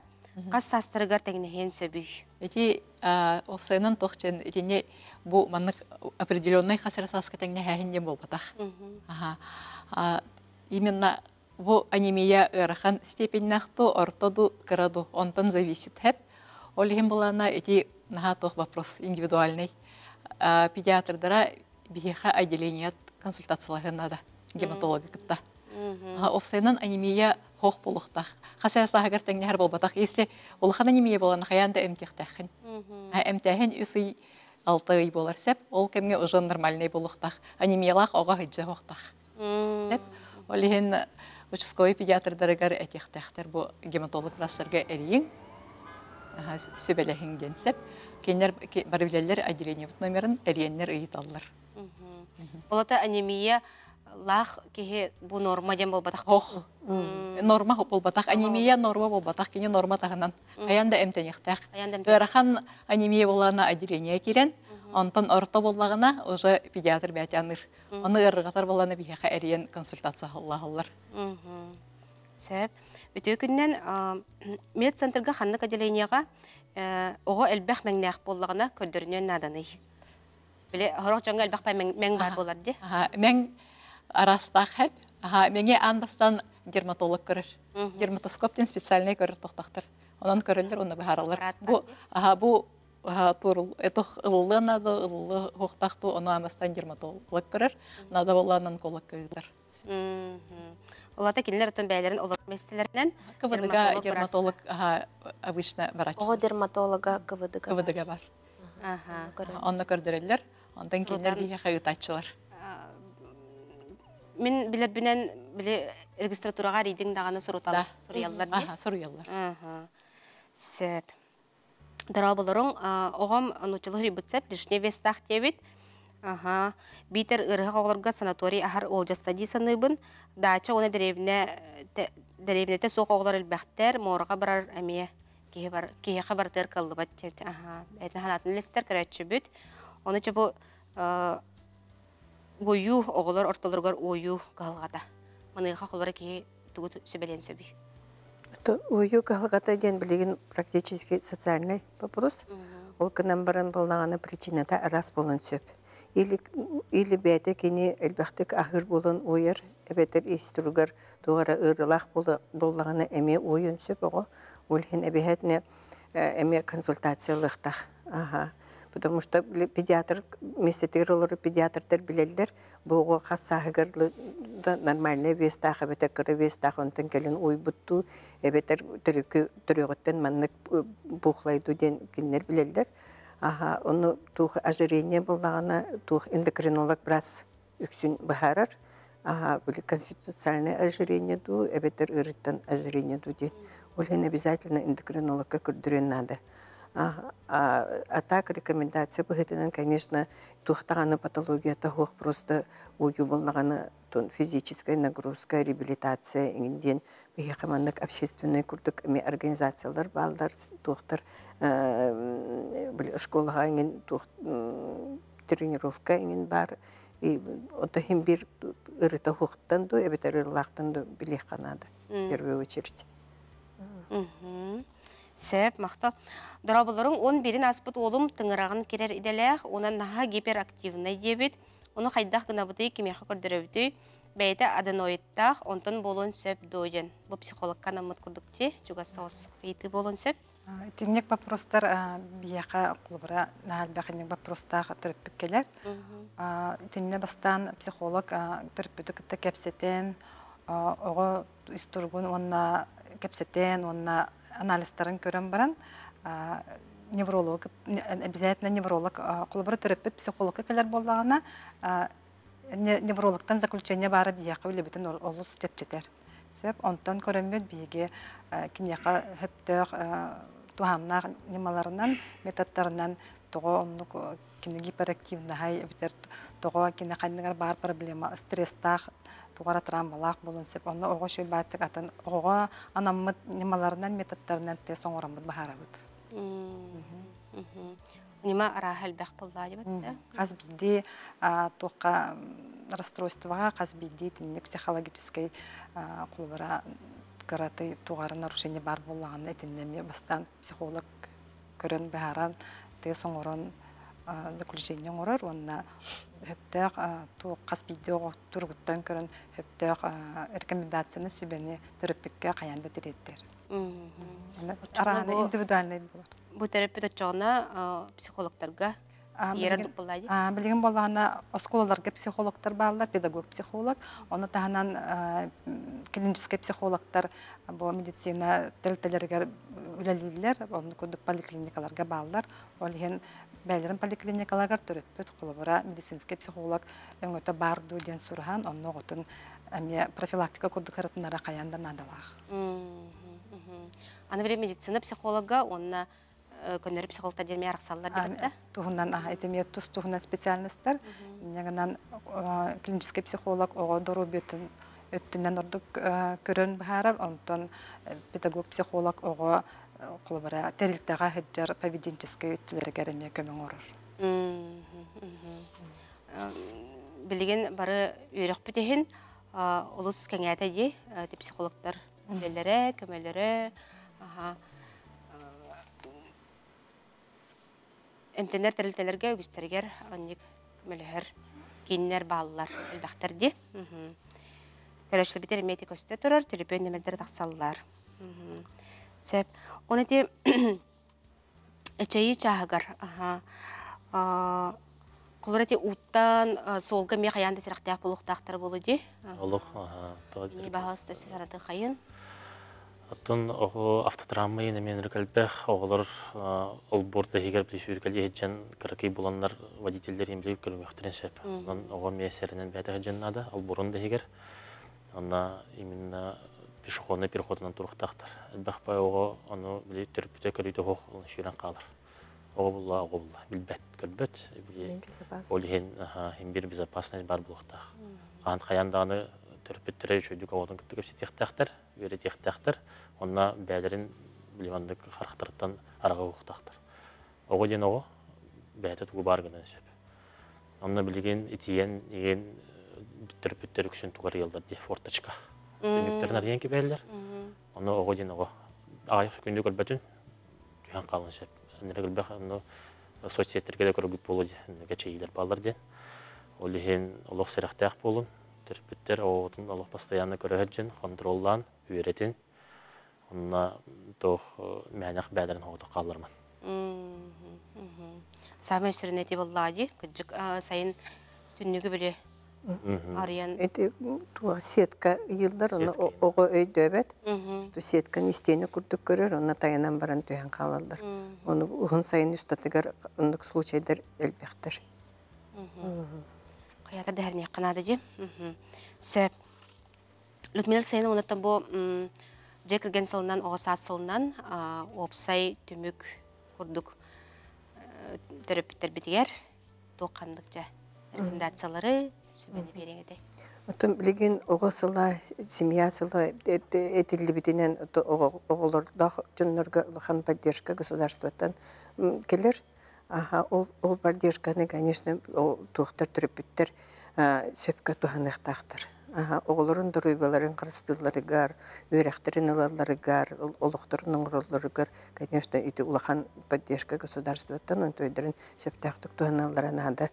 хас саастарыгар тэҥнэһиэн сөбүй? Ити офсайынан тох чен итини бу маннык определенный хас эрэ сааска тэҥнэһээһин диэн буолбатах. Аха. Именно бу анемия ыарахан степеннээх ду, орто ду, кыра ду, онтон зависит хэп. Ол иһин булана ити наһаа туох вопрос индивидуальный. Педиатрдара биһиэхэ отделениет консультациялаһыан наада гематолога кытта. Опсайынан анемия хоох буолуохтаах. Хас эрэ сааһыгар тэҥнэһэр буолбатах. Если улахан анемия буолан хайаан да эмтиэхтээххин. Эмтээһин үс ый, алта ый буолар сеп. Ол кэмҥэ уже нормальный буолуохтаах. Анемиялаах оҕо сылдьа суохтаах. Сеп. Ол иһин участковый педиатрдарыгар этиэхтээхтэр бу гематолог врачтарга эрийиҥ, сүбэлэһиҥ диэн сеп. Кинилэр бары билэллэр отделениебыт номерын эрийэннэр ыйыталлар. Олата анемия лаах киһи бу норма диэн буолбатах. Ох, норма буолбатах. Анемия норма буолбатах. Кини норма таһынан. Хайан да эмтэниэхтээх. Ыарахан анемия буоллаҕына отделение киирэн, онтон орто буоллаҕына уже педиатр бэйэтэ аныыр. Ону ыарырҕатар буоллаҕына биһиэхэ эрийэн консультация аһыллар. Сөп. Үтүө күннэн медцентрга ханнык отделениеҕа оҕо элбэх мэҥнээх буоллаҕына көрдөрүнүөн нааданый? Били хорох дьоҥҥо элбэх мэҥ баар буолар дии. Мэҥ араастаах хэт. Мэҥи аан бастаан дерматолог көрөр. Дерматоскоп диэн специальный көрөр тохтохтор. Онон көрөллөр, онно быһаараллар. Бу бу туорул этох ылыллыан наада, ылыллы хуохтаах ту, ону аан бастаан дерматолог көрөр. Наада буоллаҕына онколог ыытар. Олата кинилэр оттон бэйэлэрин олорор миэстэлэринэн КВДга дерматолог обычно врач. Оҕо дерматолога КВДга КВДга бар. Онно көрдөрөллөр. Онтон кинилэр биһиэхэ ыытааччылар. Мин билэрбинэн били регистратураҕа арийдиҥ даҕаны сурутал суруйаллар дии. Суруйаллар. Сөп. Дорооболоруҥ, оҕом нууччалыы суруйбут сөп, лишний вестаах диэбит. Аха. Биитэр ыарыһах оҕолорго санаторий аһар уолдьаста дии саныыбын. Даача уонна дэриэбинэ дэриэбинэтэ суох оҕолор элбэхтэр, муораҕа барар эмиэ киһи бар киһиэхэ барытыгар кыаллыбат диэт. Аха. Бэйэтин санаатын үллэстэр көрөөччүбүт. Ону чэ бу уойуу оҕолор ортолоругар уойуу кыһалҕата. Маныаха холобура киһи тугу сүбэлиэн сөбүй? Уйуу кыһалҕата диэн билигин практически социальный вопрос. Ол гынан баран буоллаҕына причината араас буолуон сөп. Или, или бэйэтэ кини элбэхтик аһыыр буолан уойар, эбэтэр ис туругар туох эрэ ыарыылаах буоллаҕына эмиэ уойуон сөп оҕо. Ол иһин эбиһээтинэ эмиэ консультациялыахтаах. Аха. Потому что педиатр миэстэтигэр олорор педиатрдар билэллэр Бу оҕо хас сааһыгар да нормальнай вестаах эбэтэр кыра вестаах онтон кэлин уйбуттуу эбэтэр төрүкү төрүөҕүттэн маннык бухлайду диэн кинилэр билэллэр. Аха, ону туох ожирение буоллаҕына туох эндокринолог врач үксүн быһаарар. Аха, били конституциональное ожирение дуу эбэтэр ыарыыттан ожирение дуу диэн. Ол иһин обязательно эндокринологка көрдөрүөн наада. А так рекомендация быһыытынан, конечно, туох даҕаны патологията суох просто уйуу буоллаҕына физическая нагрузка, реабилитация иҥин диэн биһиэхэ маннык общественный курдук эмиэ организациялар бааллар, туохтар школаҕа иҥин туох тренировка иҥин баар. Ото иһин биир ырыта суохтан дуу эбэтэр ырылаахтан дуу билиэххэ наада в первую очередь. Сөп, махтал. Дорооболоруҥ, уон биирин ааспыт уолум тыҥыраҕын кирэр идэлээх, уонна наһаа гиперактивнай диэбит. Ону хайдах гынабытый, кимиэхэ көрдөрөбүтүй? Бэйэтэ аденоидтаах, онтон буолуон сөп дуо диэн. Бу психологка анаммыт курдук дии, чугас соҕус ыйытыы буолуон сөп. Итинник вопростар биһиэхэ холобура наһаа элбэх инник вопростаах төрөппүт кэлэр. Итиннэ бастаан психолог төрөппүтү кытта кэпсэтэн, оҕо ис туругун уонна кэпсэтэн уонна анализтарын көрөн баран невролог обязательно невролог холобура төрөппүт психологка кэлэр буоллаҕына неврологтан заключение баара биһиэхэ үлэбитин олус чэпчэтэр сөп онтон көрөммүт биһиги киниэхэ сөптөөх туһааннаах ньымаларынан методтарынан. Тоҕо оннук кини гиперактивнаһай эбитэр тоҕо кини ханныгар баар проблема стресстаах тугара травмалаах буолуон сөп. Онно оҕо үчүгэй бааттык атын оҕоҕо анаммыт ньымаларынан, методтарынан тест оҥороммут баһаарабыт. Ньыма арааһа элбэх буоллаа дебет. Хас биирдии туохха расстройствоҕа хас биирдии итинник психологическай холобура кыраты тугара нарушение баар буоллаҕына итиннэ эмиэ бастаан психолог көрөн быһааран тест оҥорон заключение оҥорор уонна сөптөөх туох хас биирдии оҕо туругуттан көрөн сөптөөх рекомендацияны сүбэни төрөппүккэ хайаан да тириэрдэр. Арааны индивидуальный буолар. Бу төрөппүт оччоҕуна психологтарга Билигин буоллаҕына оскуолаларга психологтар бааллар, педагог-психолог. Ону таһынан клиническэй психологтар бу медицина тэрилтэлэригэр үлэлииллэр, оннук курдук поликлиникаларга бааллар. Ол иһин бэйэлэрин поликлиникаларыгар төрөппүт холобура медицинскэй психолог өҥөтө баар дуу диэн сураһан, онно оҕотун эмиэ профилактика курдук ырытынара хайаан да наадалаах. Аны били медицина психолога уонна көннөрү психологтар диэн арахсаллар диэбит. Туһунан ити эмиэ тус туһунан специальностар. Инньэ клинический психолог оҕо доруобуйатын өттүнэн ордук көрөн быһаарар, онтон педагог-психолог оҕо холобура тэрилтэҕэ сылдьар поведенческий өттүлэригэр эмиэ көмө оҥорор. Билигин бары үөрөхпүт иһин олус кэҥээтэ дии психологтар үлэлэрэ, көмөлөрө, эмтэнэр тэрилтэлэргэ үгүстэригэр оннук көмөлөһөр кииннэр бааллар элбэхтэр дии. Көрөөччүлэрбит эмиэ көстө турар, төлөпүөн нөмердэрэ тахсаллар. Сөп. Оны ити эчэйии чааһыгар Холобура ити ууттан суолга эмиэ хайаан да сэрэхтээх буолуохтаахтара буолуо дии. Олох Баһаалыста өссө санаты хайын. Оттон оҕо автотравма эмиэ элбэх оҕолор олбуор да иһигэр сүүркэлии сылдьан кыракый буланнар водителлэр имлик көрүҥүөхтэрин сөп. Онон оҕо эмиэ сэрэнэн бэйэтэ сылдьан наада олбуорун да иһигэр. Онно именно пешеходный переходунан туруохтаахтар. Элбэх бай оҕо ону били төрөппүтэ көрүүтэ оһох сүүрэн хаалар. Оҕо булла, оҕо булла. Билбэт, көрбөт. Ол иһин иһин бир безопасность бар буолуохтаах. Хаан хайаан даҕаны төрөппүттэрэ үчүгэйдик оҕотун кытта кэпсэтиэхтээхтэр, үөрэтиэхтээхтэр. Онно бэйэлэрин билимандык харахтарыттан араҕа уохтаахтар. Оҕо диэн оҕо бэйэтэ тугу баар гынан сөп. Онно билигин итийэн иген төрөппүттэр үксүн тугар ыаллар дии форточка. Түннүктэрин арыйан кэбиһэллэр. Онно оҕо диэн оҕо аҕыйах күндү көрбөтүн түһэн хаалан сөп. Элбэх онно соцсеттерге да көрөргүт буолуо дии кэчэйиилэр бааллар диэн. Ол иһин олох сэрэхтээх буолун. Төрөппүттэр оҕотун олох постоянно көрө сылдьын, контроллаан, үөрэтин. Онно туох мээнэх бээлэрин оҕото хаалларман. Самай сүрүнэ ити буоллаҕа дии. Кырдьык сайын түннүгү били арыйан. Ити туох сетка ыйыллар, оны оҕо өйдөөбөт. Что сетканы истиэни курдук көрөр, онно тайанан баран түһэн хаалаллар. Оны уһун сайын устатыгар оннук случайдар элбэхтэр. Хайата дэһэрниэххэ наада дии. Сөп. Людмила Алексеевна онуттан бу дьиэ кэргэн сылынан, оҕо саас сылынан уопсай түмүк курдук төрөппүттэрбитигэр туох ханнык дьэ рекомендациялары сүбэни биэриҥ этэй? Оттон билигин оҕо сыла, семья сыла этиллибитинэн оҕолордоох дьоннорго улахан поддержка государствоттан кэлэр. Аха, ол, ол поддержканы, конечно, туохтар төрөппүттэр сөпкө туһаныахтаахтар. Аха, оҕолорун доруобуйаларын харыстыылларыгар, үөрэхтэрин ылалларыгар, олохторун оҥороллоругар, конечно, ити улахан поддержка государствоттан онтойдорун сөптөөхтүк туһаналлара наада.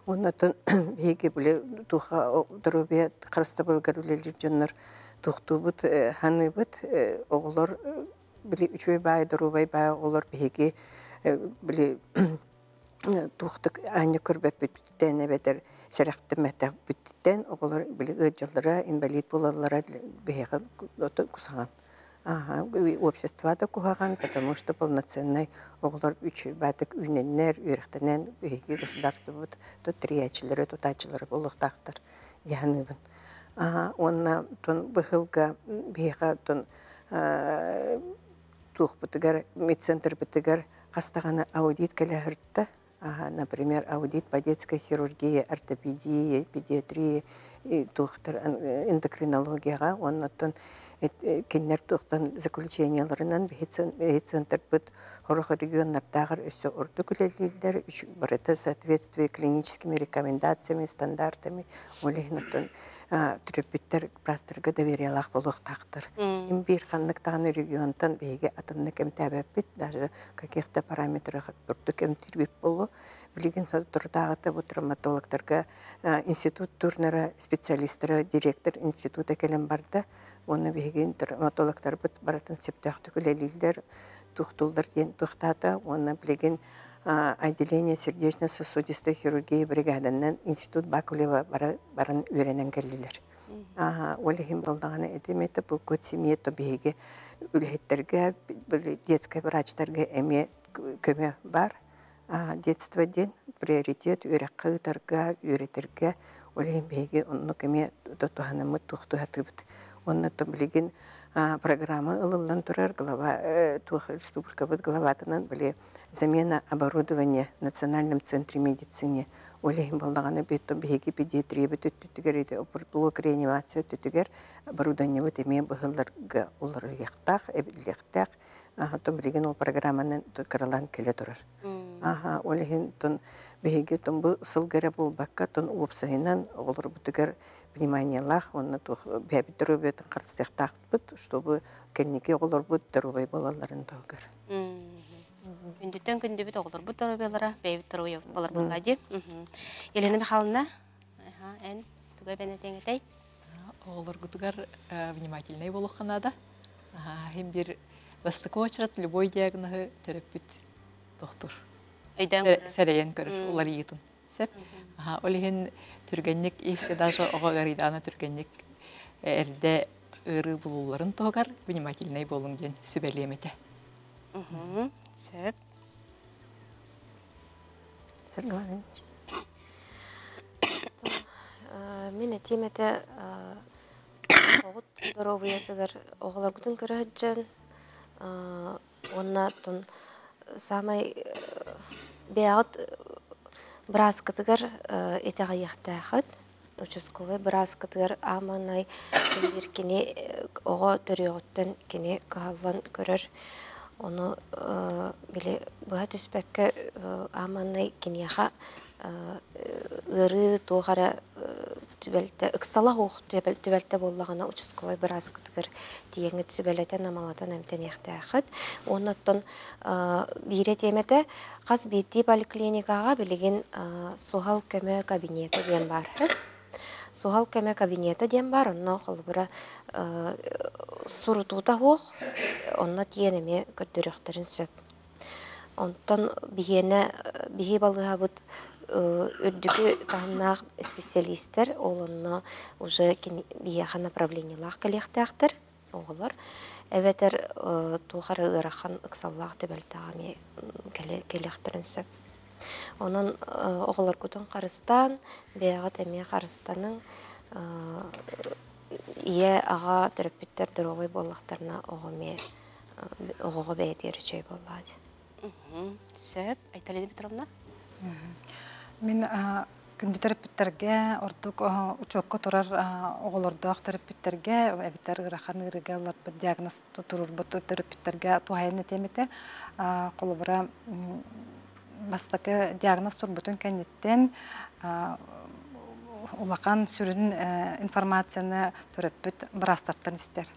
Оннотон биһиги били туха доруобуйа харыстабылыгар үлэлиир дьоннор туохтуубут, ханыыбыт, оҕолор били үчүгэй баай доруобай баай оҕолор биһиги били туохтук аанньа көрбөппүттэн эбэтэр сэрэхтэммэтэхпиттэн оҕолор били ыалдьаллара, инбэлиит буолаллара биһиэхэ кусаҕан. Ага, общество да куһаҕан, потому что полноценный оҕолор үчүгэй баатык үүнэннэр, үөрэхтэнэн биһиги государствобут тут тэрийээччилэри, тутааччылары буолуохтаахтар дии саныыбын. Уонна тон быһылга биһиэхэ тон туохпутугар медцентрбытыгар хас даҕаны аудит кэлэ сырытта. Например, аудит по детской хирургии, ортопедии, педиатрии, туохтар эндокринологияҕа уонна кинилэр туохтан заключениеларынан биһи центрбыт сорох регионнардааҕар өссө ордук үлэлииллэр, барыта соответствие клиническими рекомендациями, стандартами. Ол иһин оттон төрөппүттэр быраастарга довериялаах буолуохтаахтар. Биир ханнык даҕаны регионтан биһиги атыннык эмтээбэппит, даже каких-то параметрах ордук эмтиирбит буолуо. Билигин соторутааҕыта бу травматологтарга институт турнера специалистара, директор института кэлэн барда. Уонна биһиги травматологтарбыт барытын сөптөөхтүк үлэлииллэр, туохтууллар диэн туохтаата. Уонна билигин отделение сердечно-сосудистой хирургии бригаданан институт Бакулева баран үөрэнэн кэллилэр. Ол иһин буоллаҕына этим это бу год семьи то биһиги үлэһиттэргэ, детскай врачтарга эмиэ көмө бар. Детство диэн приоритет үөрэххэ ыытарга, үөрэтэргэ, ол иһин биһиги оннук эмиэ туһанаммыт туохтуһатыбыт. Уонна то билигин программа ылыллан турар глава туох республикабыт главатынан били замена оборудования в Национальном центре медицины. Ол иһин буоллаҕына биһиги педиатриябыт өттүтүгэр, блок реанимация өттүтүгэр оборудованиебыт эмиэ быһылларга уларыйыахтаах, эбиллиэхтээх. То билигин ол программанан кыралаан кэлэ турар. Ол иһин тон биһиги тон бу сылга эрэ буолбакка, тон уопсайынан оҕолорбутугар вниманиелаах уонна туох бэйэбит доруобуйатын харыстыахтаахпыт, чтобы кэнники оҕолорбут доруобай буолалларын туһугар. Күндүттэн күндүбүт оҕолорбут доруобуйалара, бэйэбит доруобуйа болар буолла дии. Елена Михайловна, эн туга бэнэтиэҥ этэй? Оҕолоргутугар внимательнай буолуохха наада. Хим бир бастакы очерат любой диагноһы төрөппүт доктор. Сэрэйэн көрөр уларыйытын. Сеп. Ол иһин түргэнник если даже оҕо ыарыйдаана түргэнник эрдэ ыарыы булууларын туһугар внимательнай буолуҥ диэн сүбэлиэм этэ. Сөп. Мин этиим этэ оҕут доруобуйатыгар оҕолоргутун көрө сылдьан уонна оттон саамай бэйэҕит бырааскытыгар итэҕэйиэхтээххит. Участковай бырааскытыгар ааманай биир кини оҕо төрүөҕүттэн кини кыһаллан көрөр. Ону били быһа түспэккэ ааманай киниэхэ ыарыы туох эрэ түбэлтэ ыксала суох түбэлтэ буоллаҕына участковай бырааскытыгар тиийэҥҥит сүбэлэтэн амалатан эмтэниэхтээххит. Уонна оттон биирэ тиэмэтэ хас биирдии поликлиникаҕа билигин суһал көмө кабинета диэн баар. Суһал көмө кабинета диэн баар, онно холобура сурутуута суох, онно тиийэн эмиэ көрдөрүөхтэрин сөп. Онтон биһиэнэ биһи балыыһабыт үрдүкү таһымнаах специалистэр, ол онно уже биһиэхэ направлениелаах кэлиэхтээхтэр оҕолор. Эбэтэр туох эрэ ыарахан ыксаллаах түбэлтэҕэ эмиэ кэлиэхтэрин сөп. Онон оҕолоргутун харыстаан, бэйэҕит эмиэ харыстаныҥ. Ийэ, аҕа, төрөппүттэр доруобай буоллахтарына оҕо эмиэ оҕоҕо бэйэтигэр үчүгэй буоллаҕа дии. Сөп. Айталина Петровна? Мин күндү төрөппүттэргэ, ордук учуокка турар оҕолордоох төрөппүттэргэ, эбэтэр ыарахан ыарыыга ылларбыт диагноз турурбут төрөппүттэргэ туһайан этиэм этэ. Холобура, бастакы диагноз турбутун кэнниттэн улахан сүрүн информацияны төрөппүт быраастартан истэр.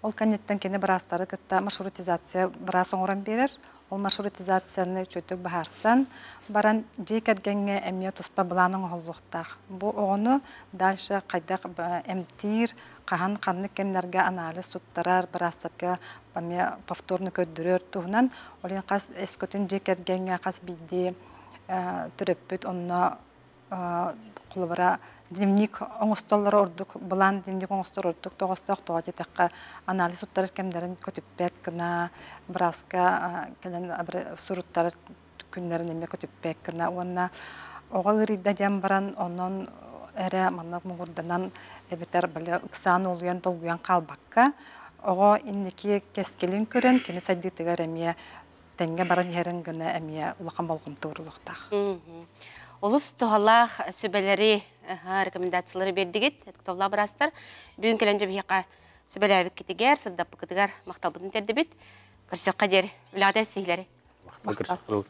Ол кэнниттэн кини быраастары кытта маршрутизация быраас оҥорон биэрэр. Ол маршрутизацияны үчүгдүк быһаарсан баран дьиэ кэргэҥҥэ эмиэ туспа былаан оҥоһуллуохтаах. Бу оҕону дальше хайдах эмтиир, хаһан ханнык кэмнэргэ анализ туттарар, быраастарга эмиэ повторно көрдөрөр туһунан. Ол иһин хас өскөтүн дьиэ кэргэҥҥэ хас биирдии төрөппүт онно холобура дневник оҥостоллоро ордук, былаан дневник оҥостор ордук тоҕостоох. Тоҕо диэтэххэ, анализ туттарар кэмнэрин көтүппэт гына, бырааска кэлэн суруттарар күннэрин эмиэ көтүппэт гына уонна оҕо ыарыйда диэн баран онон эрэ маннык муҥурданан эбэтэр били ыксаан уолуйан долгуйан хаалбакка, оҕо инники кэскилин көрөн, кини сайдыытыгар эмиэ Тэҥҥэ баран иһэрин гына эмиэ улахан болҕомто уурулуохтаах. Олус туһалаах сүбэлэри, рекомендациялары биэрдигит, ытыктабыллаах быраастар. Бүгүн кэлэн дьэ биһиэхэ сүбэлээбиккитигэр, сырдаппыккытыгар махталбытын тиэрдибит. Көрсөххө диэри, үлэҕитэ сиһилэри. Махтал.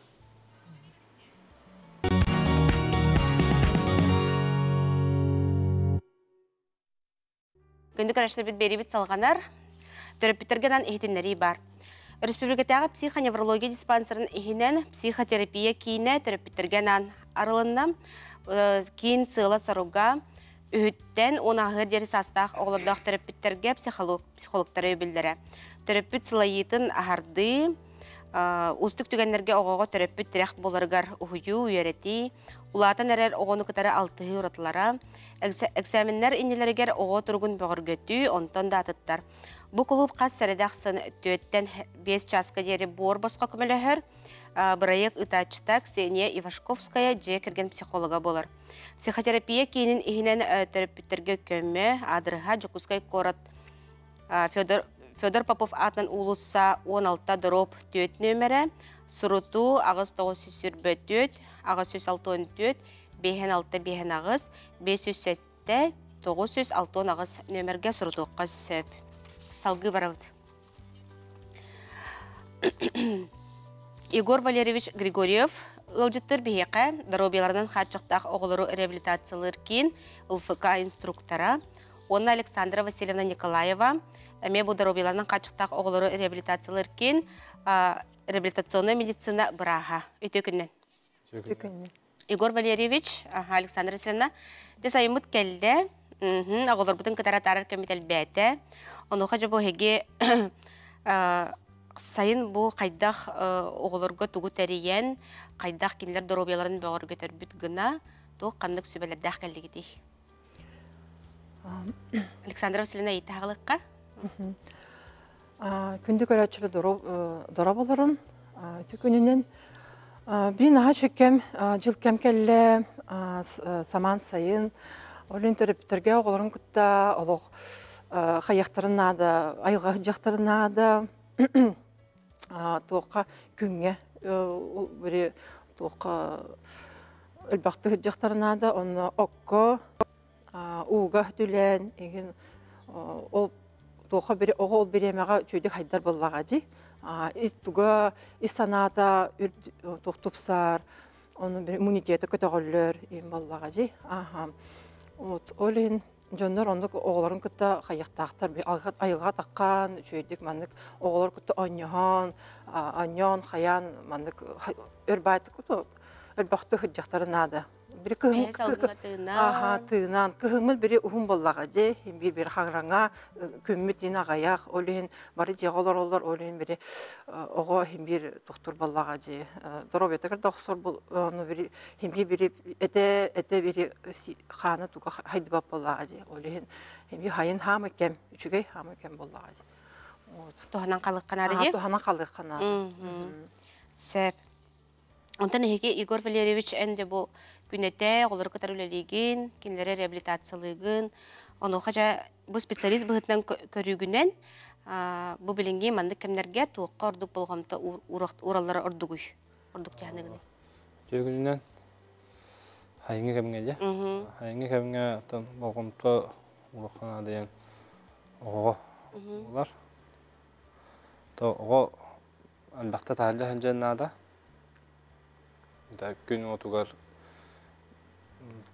Күндү көрөөччүлэрбит биэриибит салҕанар. Төрөппүттэргэ анаан иһитиннэрии баар. Өрөспүүбүлүкэтээҕи психоневрология диспансерын иһинэн психотерапия киинэ төрөппүттэргэ анаан арылынна. Киин сыала-соруга үһүттэн уон аҕыһыар диэри саастаах оҕолордоох төрөппүттэргэ психолог, психологтары өйөбүллэрэ. Төрөппүт сылайыытын аһардыы, уустук түгэннэргэ оҕоҕо төрөппүт тирэх буоларыгар уһуйуу, үөрэтии, улаатан эрэр оҕону кытары алтыһыы уратылара, Экзаменнар иннилэригэр оҕо туругун бөҕөргөтүү, онтон да атыттар. Бу кулууп хас сэрэдэ ахсын түөттэн 5 чааска диэри буор босхо көмөлөһөр. Бырайыак ыытааччыта Ксения Ивашковская дьиэ кэргэн психолога буолар. Психотерапия киинин иһинэн төрөппүттэргэ көмө, аадырыһа Дьокуускай куорат Федор, Федор Попов аатынан уулусса 16 дроп 4 нүөмэрэ, сурутуу 8924, 864, 56 58 507 968 нүөмэргэ сурутуохха сөп. Салгыы барабыт. Егор Валерьевич Григорьев ыалдьыттар биһиэхэ доруобуйаларынан хааччахтаах оҕолору реабилитациялыыр киин ЛФК инструктора уонна Александра Васильевна Николаева эмиэ бу доруобуйаларынан хааччахтаах оҕолору реабилитациялыыр киин реабилитационнай медицина бырааһа. Үтүө күннэн. Егор Валерьевич, Александра Васильевна, дьэ сайыммыт кэллэ. Оҕолорбутун кытары атаарар кэммит элбээтэ. Онуоха дьэ бу эһиги сайын бу хайдах оҕолорго тугу тэрийэн, хайдах кинилэр доруобуйаларын бөҕөргөтөрбүт гына, туох ханнык сүбэлэрдээх кэллигитий? Александра Васильевна ыйытаҕылыкка. Күндү көрөөччүлэр дороболорун үтү күнүнэн бин аха чүккэм жыл кэм кэллэ самаан сайын олин төрөппүттэргэ оҕолорун кытта олох хайахтарын наада айылҕа сылдьахтарын наада туохха күҥҥэ бири туохха өлбөхтү сылдьахтарын наада онно окко ууга түлээн игин ол туохха бири оҕо ол бириэмэҕэ үчүгэйдик хайдар буоллаҕа дии ис туга ис санаата туох тупсар ону иммунитета көтөҕөллөр им буоллаҕа дии аха вот ол иһин дьоннор оннук оҕолорун кытта хайыахтаахтар айылҕа таххан үчүгэйдик маннык оҕолор кытта оонньоһон оонньоон хайаан маннык өр баайтык өлбөхтүк сылдьахтара наада Бири кыһын Аха тыынан кыһыммыт бири уһун буоллаҕа дьэ биир бир хараҥа күммүт иин аҕайах ол иһин бары дьиэҕэ олороллор ол иһин бири оҕо иһин биир тохтур буоллаҕа дьэ доруобуйатыгар да охсор ону бири иһин биир бири этэ этэ бири хаана туга хайдыбат буоллаҕа дьэ ол иһин биир хайын хаамы кэм үчүгэй хаамы кэм буоллаҕа дьэ вот туһанан халыахха наада дии туһанан халыахха наада сөп Онтон эһиги Егор Валерьевич эн дьэ бу күнэтэ оҕолору кытары үлэлиигин, кинилэри реабилитациялыыгын. Онуоха дьэ бу специалист быһыытынан көрүүгүнэн бу билиҥҥи маннык кэмнэргэ туохха ордук болҕомто уураллара ордугуй? Ордук дьаһаныгыный? Түөгүнүнэн хайыҥҥы кэмҥэ дьэ. Хайыҥҥы кэмҥэ оттон болҕомто уруохха наада диэн оҕоҕо буолар. То оҕо Элбэхтэ таһырдьа сылдьыан наада. Күн уотугар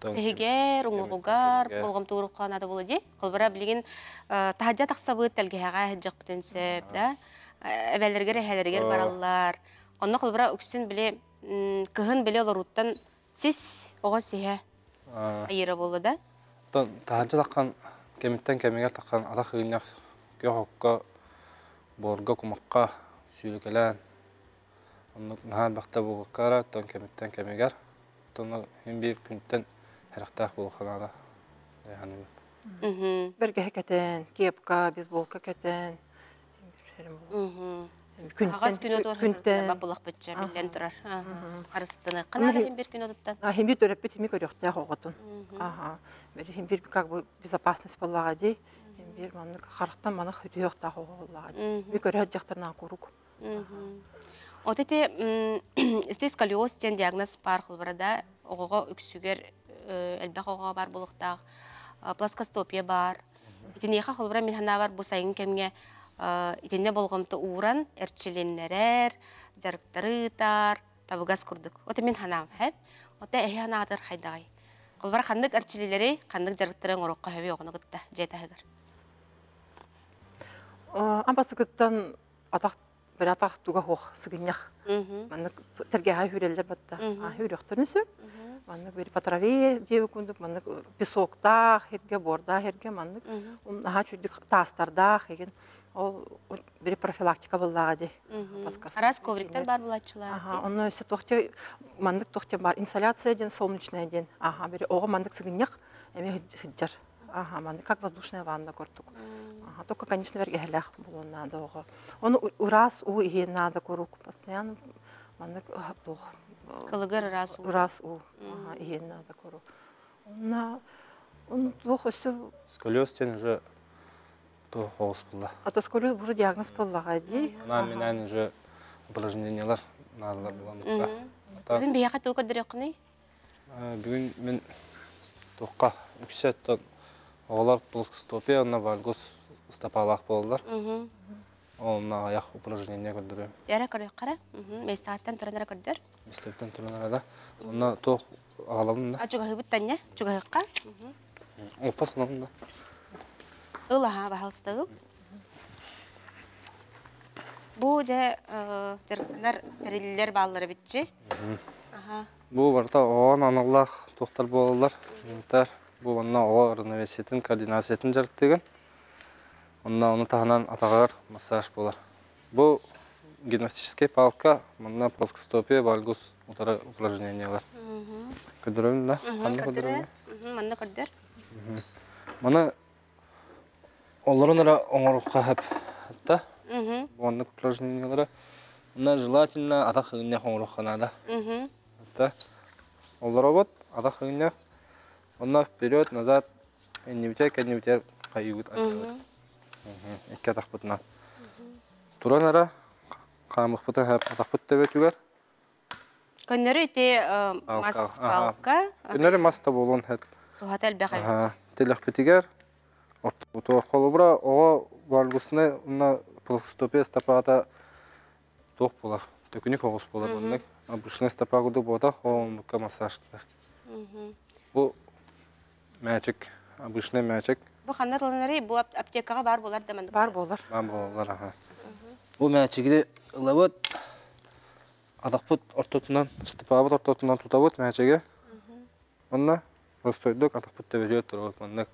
Сиһигэр, уҥуоҕугар болҕомтуурукка наада буолуо дии. Холобура, билигин таһырдьа тахсабыт, тэлгэһэҕэ сылдьыахпытын сөп да. Эбэлэригэр, эһэлэригэр бараллар. Онно холобура үксүн били кыһын били олорууттан сис оҕо сиһэ айыыра буолла да. Таһырдьа таххан кэмиттэн кэмигэр таххан атах ыынньах күөх окко буорга кумахха сүүрүкэлээн оннук наһаа элбэхтэ буолбакка эрэ оттон кэмиттэн кэмигэр оттон син биир күнтэн сэрэхтээх буолуохха наада дии саныыбын. Бэргэһэ кэтэн, кепка, бейсболка кэтэн Аҕас күн отуор күнтэн булахпытча биллэн турар. Харыстаныахха наада хим бир күн отуттан. Хим бир төрөппүт хими көрүөхтээх оҕотун. Аха. Бери хим бир как бы безопасность буоллаҕа дии. Биир маннык харахтан манах үтүөхтаах оҕо буоллаҕа дии. Би көрө сылдьахтарынан куруук. От ити ити сколиоз диэн диагноз баар холбора оҕоҕо үксүгэр элбэх оҕо бар буолуохтаах плоскостопия бар. Итиниэхэ холбора мин санаабар бу сайын кэмҥэ итиннэ болҕомто ууран эрчилиннэрэр, дьарыктары ыытар, табыгас курдук. Ота мин ханаам хэп. Ота эһи ханаатыр хайдаҕай. Холбора ханнык эрчилилэри, ханнык дьарыктары оҥоруохха сөбүй оҕону кытта дьиэ таһыгар? Ампасыкыттан атах бір атах туга хуох сыгынньах. Маннык тэргэһэ хүрэллэр батта. Хүрөхтөрүн сөп. Маннык bir по траве диэби курдук маннык песоктаах хирге, бордаах хирге маннык наһаа чүйдүк таастардаах еген ол bir профилактика буллаҕа дии. Араас ковриктар бар булаччылар. Аха, онно өссө туохте маннык туохте бар инсоляция диэн солнечная диэн. Аха, бiri оҕо маннык сыгынньах эми хыджар. Аха, маннык как воздушная ванна курдук. Аха, только, конечно, бэргэһэлээх буолуон наада оҕо. Ону ыраас уу иһиэн наада куруук постоянно маннык туох Кылыгыр ыраас уу. Ыраас уу иһиэн наада куруук. Онна он туох өссө Сколиоз диэн уже туох оҕус булла. А то сколиоз уже диагноз буоллаҕа дии. Она минään уже упражнениялар наадалар булан. Бүгүн биһиэхэ тугу көрдөрүөххүнүй? Бүгүн мин туохха үксэттэн оҕолор плоскостопия уонна вальгус стопалаах буолаллар. Онно аяқ упражнение көрдөрөм. Дьэрэ көрүөххэ эрэ. Миэстэҕиттэн туран эрэ көрдөр. Миэстэбиттэн туран эрэ да. Онно туох аҕалабын да. А чугаһыыбыт танья, чугаһыахха. Оппос ылабын да. Ыл аһаа, баһалыста ыл. Бу дьэ дьарыктанар тэриллэр бааллар эбитчи. Бу барыта оҕо аналлаах туохтар буолаллар. Бу онно оҕо равновесиетын, координациятын дьарыктыыгын. Онно ону таһынан атаҕар массаж буолар. Бу гимнастическай палка, манна плоскостопие, вальгус утары упражнениялар. Көрдөрөбүн да? Ханна көрдөрөбүн? Манна көрдөр. Маны олорун эрэ оҥоруохха сөп. Да? Оннук упражнениялары. Онно желательно атах ыгынньах оҥоруохха наада. Да? Олоробут, атах ыгынньах. Онно вперед, назад, иннибитэр, кэннибитэр хайыыбыт айдабыт. Икки атахпытынан. Туран эрэ хаамыхпыта атахпыт төбөтүгэр. Көннөрү ити мас палка. Көннөрү мас да буолуон сөп. Туһата элбэх эбит. Тилэхпитигэр ортобутугар холобура оҕо вальгусная уонна плоскостопия стопата туох буолар? Төкүнүк оҕус буолар маннык. Обычный стопа курдук буотах, оннукка массажтар. Бу мээчик, обычный мээчик. Бу ханна тылынарый? Бу аптекаҕа баар буолар да маннык? Бар буолар. Баар буолар, аха. Бу мээчиги ылабыт, атахпыт ортотунан, стопабыт ортотунан тутабыт мээчиги. Онно простойдук атахпыт төбөтүгэр турабыт маннык.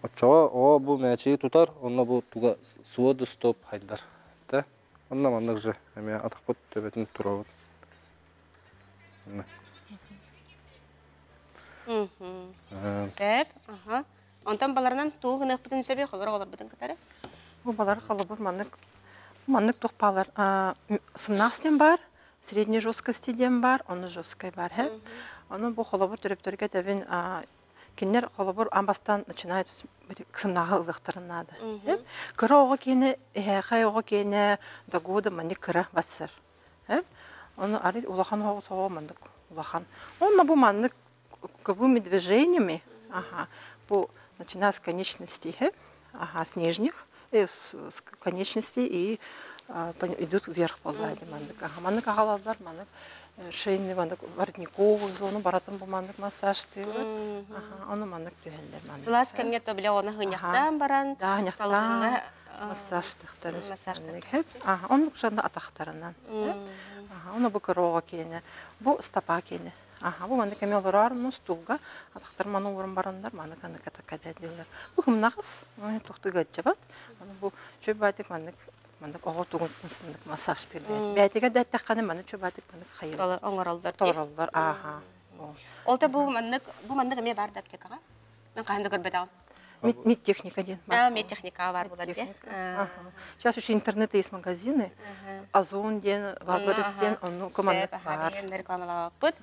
Оччоҕо оҕо бу мээчиги тутар, онно бу туга своды стоп хайдар. Да? Онно маннык же эмиэ атахпыт төбөтүн турабыт. Сөп. Аха. Онтон баларынан туу гыныахпытын сөбүй, холор оҕолорбутун кытары? Бу балар холобур маннык маннык туох баалар сымнаах диэн баар, средней жесткости диэн баар, ону жесткай баар һэ. Ону бу холобур төрөптөргө тэбин кинилэр холобур аан бастаан начинают сымнааҕы ылыахтарын наада. Кыра оҕо киэнэ, эһээхэй оҕо киэнэ до года маннык кыра бассар. Ону арый улахан оҕо соҕо маннык улахан. Онно бу маннык круговыми движениями, ага, бу начиная с конечностей, ага, с нижних, с конечностей и идут вверх буолла маннык. Ага, маннык аҕалаллар, маннык шейный маннык воротниковую зону баратын бу маннык массажтыылар. Ага, ону маннык түһэллэр маннык. Сылаас кэмҥэ то бile оны хыньахтаан баран, Да, салгыҥҥа массажтыхтар. Ага, оннук жанна атахтарынан. Ага, ону бу кырооҕо киэнэ, бу стопа киэнэ. Аха, бу маннык эмиэ олороор стулга атахтар маны ууран бараннар маны каныка таккадэллэр. Бу хымнаҕас, тухтуга аччабат. Аны бу чөбатик маннык маннык оҕо тугун сыннык массажтыыр бэйт. Бэйтигэ да эттэххинэ маны чөбатик маннык хайыр. Оҥороллор. Толороллор, ааха. Ол та бу маннык бу маннык эмиэ бар да аптекаҕа? Мен хаһан да көрбөтөҕүм. Медтехника диэн. А, медтехника бар булар дии. Сейчас еще интернет есть магазины. Озон диэн, Валберес диэн, онну команда бар. Рекламалаабыппыт.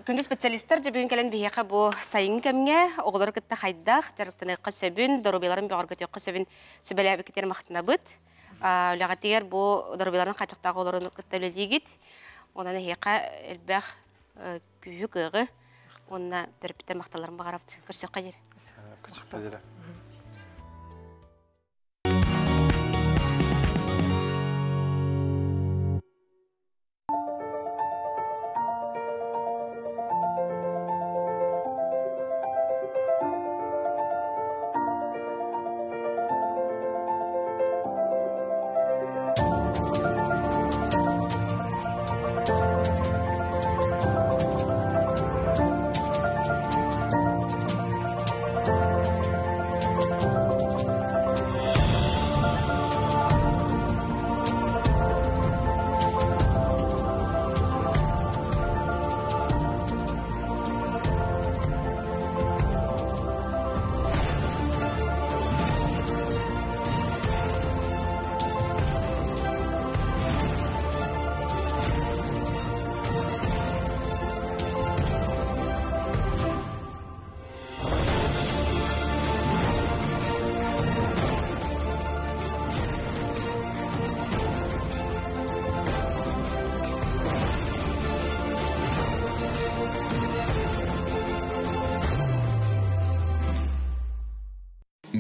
Күндү специалисттар дьэ бүгүн кэлэн биһиэхэ бу сайын кэмҥэ оҕолору кытта хайдах дьарыктаныахха сөбүн, доруобуйаларын бөҕөргөтүөххэ сөбүн сүбэлээбиккитигэр махтанабыт. Үлэҕитигэр бу доруобуйаларын хааччахтаах оҕолорун кытта үлэлиигит. Онон эһиэхэ элбэх күүһү-кыаҕы уонна төрөппүттэр махталларын баҕарабыт. Көрсүөххэ диэри. Көрсүөххэ диэри.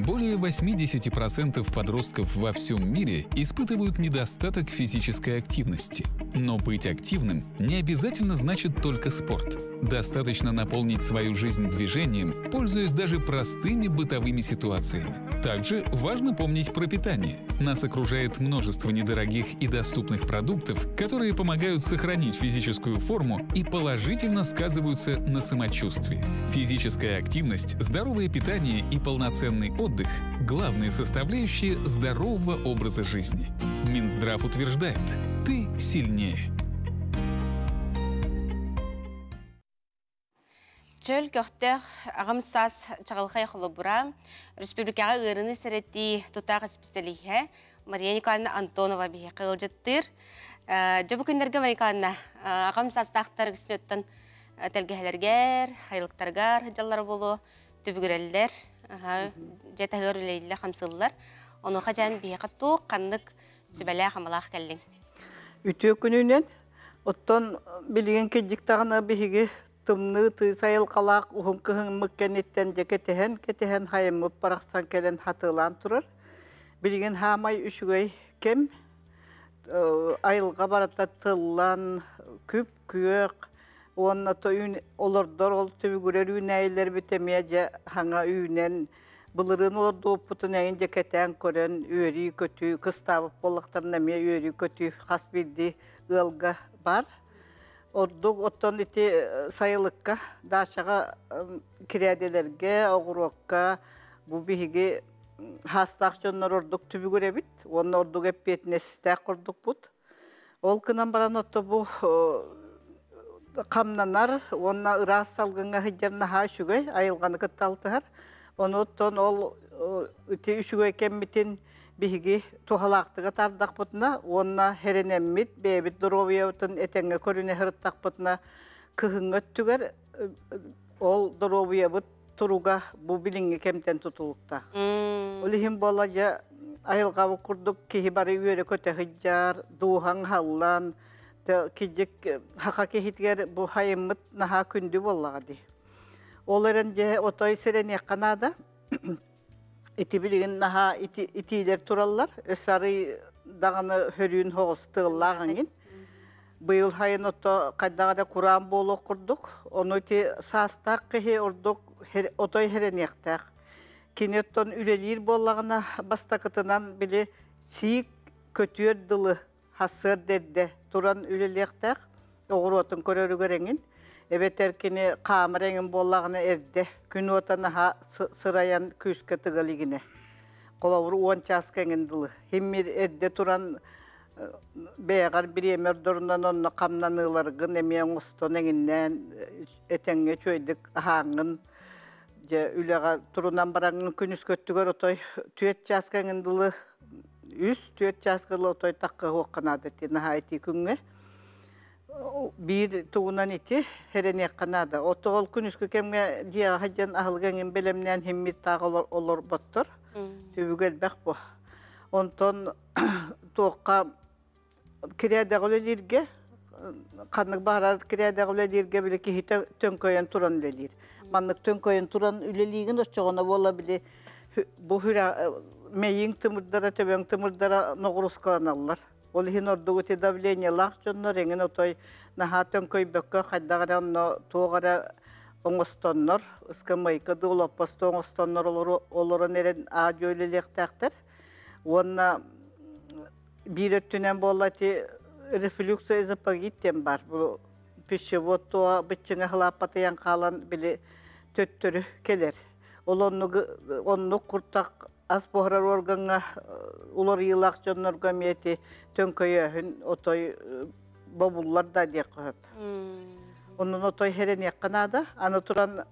Более 80% подростков во всем мире испытывают недостаток физической активности. Но быть активным не обязательно значит только спорт. Достаточно наполнить свою жизнь движением, пользуясь даже простыми бытовыми ситуациями. Также важно помнить про питание. Нас окружает множество недорогих и доступных продуктов, которые помогают сохранить физическую форму и положительно сказываются на самочувствии. Физическая активность, здоровое питание и полноценный отдых – главные составляющие здорового образа жизни. Минздрав утверждает – ты сильнее. Чөл көхтөөх аҕам саас чаҕылхай холобура республикаҕа ыарыыны сэрэтии тутаах исписэлииһэ Мария Николаевна Антонова биһиэхэ ыалдьыттыыр. Дьэ бу күннэргэ Мария Николаевна аҕам саастаахтар үксүнүттэн тэлгэһэлэргэр, айылыктаргар сылдьаллара буолуо, түбүгүрэллэр, дьэ таһыгар үлэлииллэр, хамсыыллар. Онуоха дьэн биһиэхэ туох ханнык сүбэлээх-амалаах кэллиҥ? Үтүө күнүнэн. Оттон билигин кырдьык даҕаны биһиги тымныы тыыс айылҕалаах уһун кыһыммыт кэнниттэн дьэ кэтэһэн-кэтэһэн хайыммыт барахсан кэлэн хатылаан турар. Билигин хаамай үчүгэй кэм айылҕа барыта тыллан, күп-күөх уонна то олордор ол түбүгүрэр үүнээйилэрбит эмиэ дьэ хаҥа үүнэн былырыын олордубуппутун эйин дьэ кэтээн көрөн үөрүү-көтүү кыстаабыт буоллахтарына эмиэ үөрүү-көтүү хас биирдии ыалга бар. Ордук оттон ити сайылыкка, даачаҕа кирээдэлэргэ, оҕуруокка бу биһиги хаастаах дьоннор ордук түбүгүрэбит уонна ордук эппиэтинэстээх курдукпут. Ол гынан баран отто бу хамнанар уонна ыраас салгыҥҥа сылдьар наһаа үчүгэй, айылҕаны кытта алтыһар. Ону оттон ол ити үчүгэй кэммитин биһиги туһалаахтыга тардахпытына уонна хэрэнэммит бэйэбит доруобуйабытын этэҥҥэ көрүнэ сырыттахпытына кыһыҥҥы өттүгэр ол доруобуйабыт туруга бу билиҥҥи кэмтэн тутулуктаах. Ол иһин буола дьэ айылҕабыт курдук киһи бары үөрэ-көтө сылдьар, дууһаҥ халлан, кидьик хаха киһитигэр бу хайыммыт наһаа күндү буоллаҕа дии. Ол эрэн дьэ отой сэрэниэххэ наада. Ити билигин наһаа итиилэр тураллар. Өс арый даҕаны хөрүүн соҕус тыаллаах эҥин. Быйыл хайын ото хайдаҕа да кураан буолуох курдук. Ону ити саастаах киһи ордук отой хэрэниэхтээх. Кини оттон үлэлиир буоллаҕына бастакытынан били сиик көтүөр дылы хассыар эрдэ туран үлэлиэхтээх, оҕуруотун көрөрүгэр эҥин. Эбэтэр кини хаамар эҥин буоллаҕына эрдэ күн уота наһаа сырайан күүскэ тыга илигинэ. Холобур 10 чааска эҥин дылы. Химмир эрдэ туран бэйэҕэр бириэмэ ордорунан онно хамнаныыларгын эмиэ оҥостон эҥиннээн этэҥҥэ үчүгэйдик аһааҥҥын дьэ үлэҕэ турунан бараҥҥын күнүскү өттүгэр отой түөрт чааска эҥин дылы үс-түөрт чааска дылы отой таххыһыахха наада ити наһаа итии күҥҥэ биир тугунан ити эрэниэххэ наада. Ото ол күнүскү кэмҥэ дьиэҕэ сылдьан аһылык эҥин бэлэмнээн химмир таах олорботтор. Түбүгэ элбэх бу. Онтон туохха кирээдэҕэ үлэлииргэ ханнык баҕарар кирээдэҕэ үлэлииргэ били киһитэ төҥкөйөн туран үлэлиир. Маннык төҥкөйөн туран үлэлиигин оччоҕуна буола били бу мэйиҥ тымырдара, төбөҥ тымырдара ноҕуруускаланаллар. Ол иһин ордук ити давлениелаах дьоннор эҥин отой наһаа төҥкөйбөккө хайдах эрэ онно туох эрэ оҥостоннор, ыскамыайка дуу, олоппос дуу оҥостоннор олорон эрэн аа-дьуо үлэлиэхтээхтэр. Уонна биир өттүнэн буолла ити рефлюкс эзопагит диэн баар. Бу пищевод туо быччыҥа хылааппатыйан хаалан били төттөрү кэлэр. Ол оннук оннук куртах ас буһарар органҥа уларыйыылаах дьоннорго эмиэ ити төҥкөйөөһүн отой бобуллар да диэххэ сөп. Онон отой хэрэниэххэ наада. Аны туран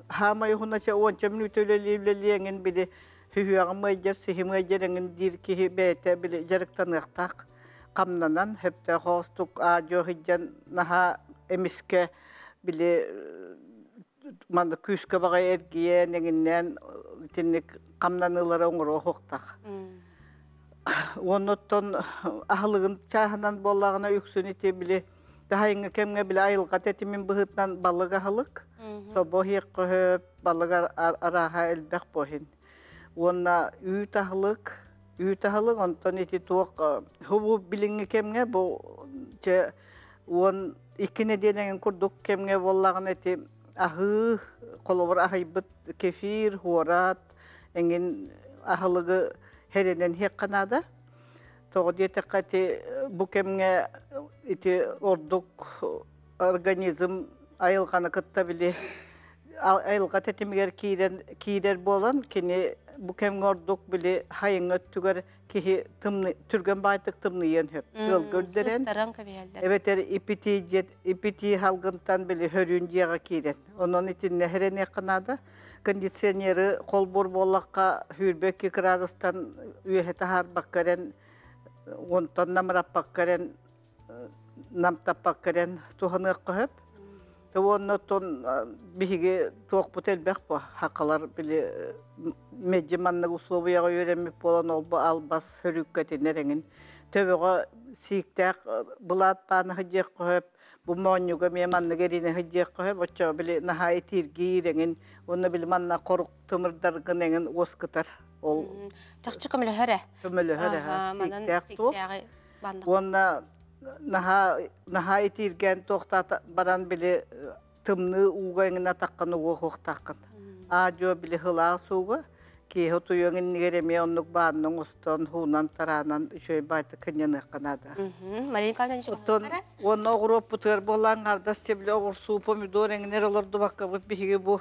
хаамай уһуна чэ уонча мүнүүтэ үлэлии-үлэлии эҥин били сүһүөҕүм ыалдьар, сиһим ыалдьар эҥин диир киһи бэйэтэ били дьарыктаныахтаах хамнанан сөптөөх оҕустук аа-дьуо сылдьан наһаа эмискэ били манна күүскэ баҕайы эргийэн эҥиннээн итинник хамнаныылары оҥоруо суохтаах. Уонна оттон аһылыгын чааһынан буоллаҕына үксүн ити били таһайыҥҥы кэмҥэ били айылҕа тэтимин быһыытынан балык аһылык, собо иһиэххэ сөп, балык арааһа элбэх буоһин. Уонна үүт аһылык, үүт аһылык онтон ити туох хубу билиҥҥи кэмҥэ бу чэ 12 нэдиэлэҥин курдук кэмҥэ буоллаҕына ити аһыы, холобур аһыйбыт кефир, хуорат эҥин аһылыгы хэрэнэн иһиэххэ наада. Тоҕо диэтэххэ ити бу кэмҥэ ити ордук организм айылҕаны кытта били айылҕа тэтимигэр киирэн киирэр буолан кини бу кэмҥэ ордук били хайыҥҥа өттүгэр киһи тымны түргэн баайтык тымныйыан сөп тыалга үрдэрэн эбэтэр ипити дьиэт ипити халгынтан били хөрүүн дьиэҕэ киирэн онон итиннэ хэрэниэххэ наада кондиционеры холбуур буоллахха 22 градустан үөһэ таһаарбакка эрэн онтон намыраппакка эрэн намтаппакка эрэн туһаныахха сөп. Уонна оттон биһиги туохпут элбэх бу хакалар били меджи маннык условияҕа үөрэммит буолан ол бу албас хөрүүккэтинэр эҥин төбөҕө сииктээх былаат бааны сылдьыахха сөп бу моонньуга эмиэ маннык эринэ сылдьыахха сөп оччо били наһаа итииргиир эҥин уонна били манна хорук тымырдаргын эҥин уоскутар ол чахчы көмөлөһөр ээ көмөлөһөр ээ сииктээх туох Уонна наһаа наһаа итииргээн туохтаата баран били тымныы ууга иҥинэ атаххын угуохуохтааххын. Аа-дьуо били һылаас ууга киэһэ утуйуоҥ иннигэр эмиэ оннук баанна оҥостон, һуунан тараанан үчүгэй баайтык кынньаныахха наада. Мария Николаевна Оттон уонна оҕуруоппутугар буоллаан аҥаардас чэбили оҕурсуу, помидор эҥинэр олордубаккабыт биһиги бу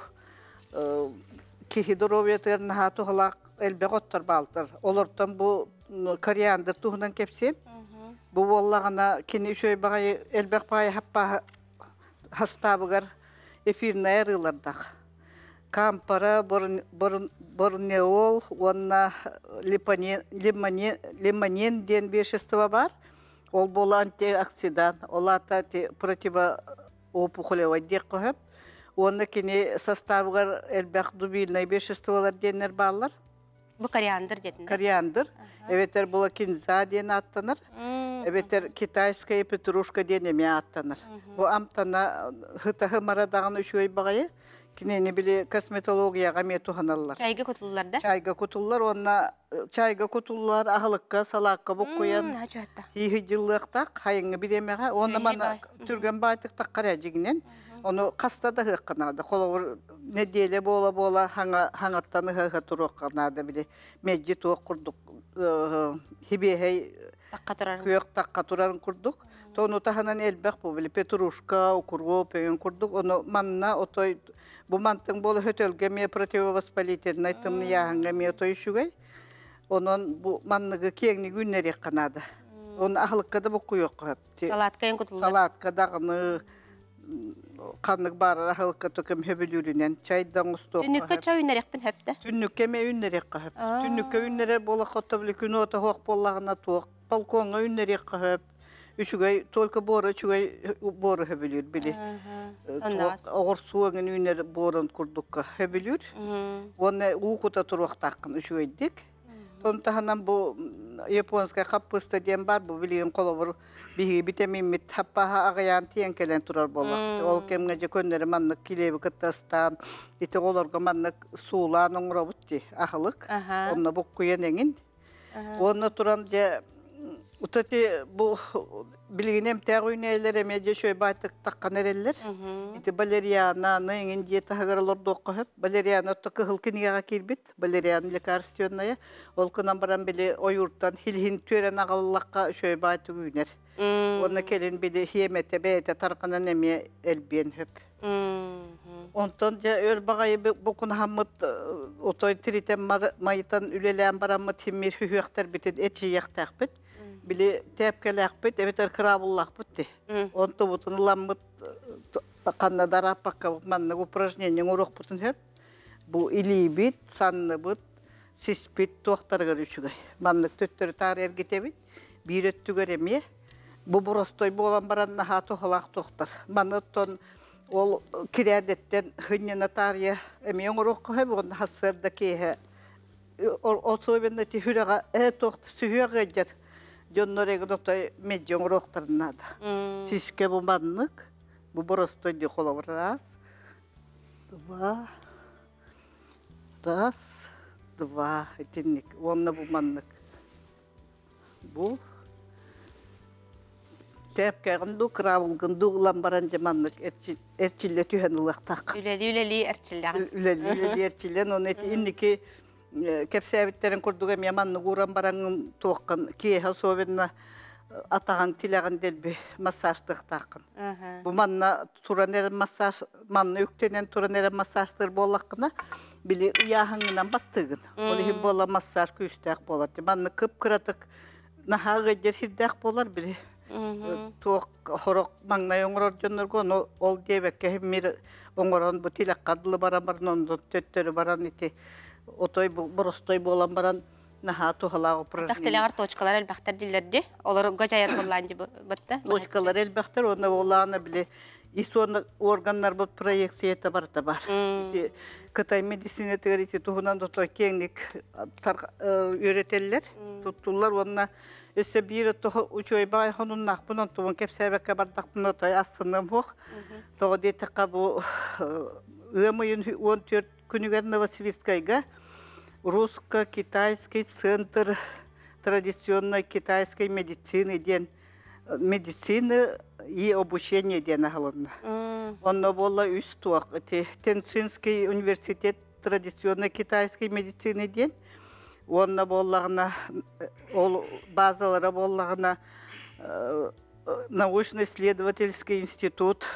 киһи доруобуйатыгар наһаа туһалаах элбэх оттор баалтар. Олортон бу кориандр туһунан кэпсиэм. Бу буоллаҕына кини үчүгэй баҕайы элбэх баҕайы хаппааһы хастаабыгар эфирная арыылардах. Кампара, борнеол уонна лимонен диэн вещество бар. Ол буола антиоксидант, ол аата противоопухолевай диэххэ сөп. Уонна кини составыгар элбэх дубильнай веществолар диэннэр бааллар. Бу кориандр диэтин. Кориандр. Эбэтэр була кинза диэн ааттанар. Эбэтэр китайская петрушка диэн эмиэ ааттанар. Бу амтана хытаһы мара даҕаны үчүгэй баҕайы. Кинини били косметологияҕа эмиэ туһаналлар. Чайга кутуллар да? Чайга кутуллар уонна чайга кутуллар аһылыкка салаакка буккуйан тииһи дьыллыахтаах хайыҥҥы бириэмэҕэ уонна манна түргэн баайтык таххар дьигинэн ону хаста да ыһыахха наада холобур нэдиэлэ буола-буола хаҥаттан ыһа-ыһа туруохха наада били мэлдьи туох курдук хибиэһэй күөх тахха турарын курдук то ону таһынан элбэх бу били петрушка укроп өйүн курдук ону манна отой бу мантыҥ буола хөтөлгө эмиэ противовоспалительнай тымныйааһыҥҥа эмиэ отой үчүгэй онон бу манныгы киэҥник үүннэриэххэ наада оны аһылыкка да буккуйуохха сөп салатка эҥ кутуллар салатка даҕаны ханнык баарар аһылыкка төкөм хөбүлүүрүнэн чайда оҥостуохха Түннүккэ чай үүннэриэхпин сөп да? Түннүккэ эмиэ үүннэриэххэ сөп. Түннүккэ үүннэрэр буоллахха оттон били күн уота суох буоллаҕына туох балкоҥҥа үүннэриэххэ сөп. Үчүгэй только буора үчүгэй буору хөбүлүүр били. Туох оҕурсуу эҥин үүнэр буорун курдукка хөбүлүүр. Уонна уу кута туруохтааххын үчүгэйдик. Тон таһынан бу японскай хаппыста диэн бар бу билигин холобур биһиги битэмииммит хаппаһа аҕыйаан тиийэн кэлэн турар буоллахпыт. Ол кэмҥэ дьэ көннөрү маннык килиэби кытта ыстаан ити оҕолорго маннык суулаан оҥоробут дии аһылык. Онно буккуйан эҥин. Уонна туран дьэ ити бу билигин эмтээх үүнээйилэр эмиэ дьэ үчүгэй баайтык таххан эрэллэр. Ити валериананы эҥин дьиэ таһыгар олордуохха сөп. Валериана отто кыһыл кинигэҕэ киирбит. Валериан лекарственная. Ол гынан баран били ойууртан хилиһин түөрэн аҕаллахха үчүгэй баайтык үүнэр. Уонна кэлин били хиэмэтэ бэйэтэ тарҕанан эмиэ элбиэн сөп. Онтон дьэ өр баҕайы букунаһаммыт отой тиритэн майытан үлэлээн бараммыт химмир хүһүөхтэрбитин эчийиэхтээхпит. Били тээпкэлээхпит эбэтэр кыраабыллаахпыт ти. Онтубутун ыламмыт ханна да арааппакка маннык упражнение оҥоруохпутун сөп. Бу илиибит, санныбыт, сиспит туохтарыгар үчүгэй. Маннык төттөрү таары эргитэбит. Биир өттүгэр эмиэ бу боростой буолан баран наһаа туһалаах туохтар. Маны оттон ол кирээдэттэн хынньана таарыйа эмиэ оҥоруохха сөп уонна сарсыарда киэһэ особенно ити сүрэҕэ ээ туох сүһүөх ыалдьар дьоннор эгин отой мэлдьи оҥоруохтарын наада. Сискэ бу маннык, бу боростой дии холобур раз, два, раз, два итинник уонна бу маннык. Бу тээпкэҕин дуу, кыраабылгын дуу ылан баран дьэ маннык эрчиллэ түһэн ылыахтаах. Үлэлии-үлэлии эрчиллэҕин. Үлэлии-үлэлии эрчиллэн, оны ити инники кэпсээбиттэрин курдук эмиэ маннык ууран бараҥҥын туоххын киэһэ особенно атаҕын тилэҕин дэлби массажтыахтааххын. Бу манна туран эрэ массаж манна үктэнэн туран эрэ массажтыыр буоллаххына, били ыйааһыҥҥынан баттыыгын. Ол иһин буола массаж күүстээх буолар. Манна кып-кыратык наһаа ыалдьар сирдээх буолар били туох хорох маҥнай оҥорор дьоннорго ону ол диэбэккэ мир оҥорон бу тилэххэ дылы баран баран онно төттөрү баран ити отой боростой буолан баран наһаа туһалаах упражнение. Атах тилэҕэр точкалар элбэхтэр диллэрди. Олорго дьайар буоллаан дьи Точкалар элбэхтэр уонна буоллаҕына били ис органнарбыт проекцията барыта бар. Ити Кытай медицинатыгар ити туһунан да киэҥник үөрэтэллэр, туттуллар уонна өссө биир үчүгэй баҕай хонуннаахпын онтубун кэпсээбэккэ бардахпын отой астыныам суох. Тоҕо диэтэххэ бу ыам ыйын 14 күнүгэр Новосибирскайга русско-китайский центр традиционной китайской медицины диэн медицины и обучение диэн аһылынна. Онно буолла үс туох ити Тенцинский университет традиционной китайской медицины диэн уонна буоллаҕына ол базалара буоллаҕына научно-исследовательский институт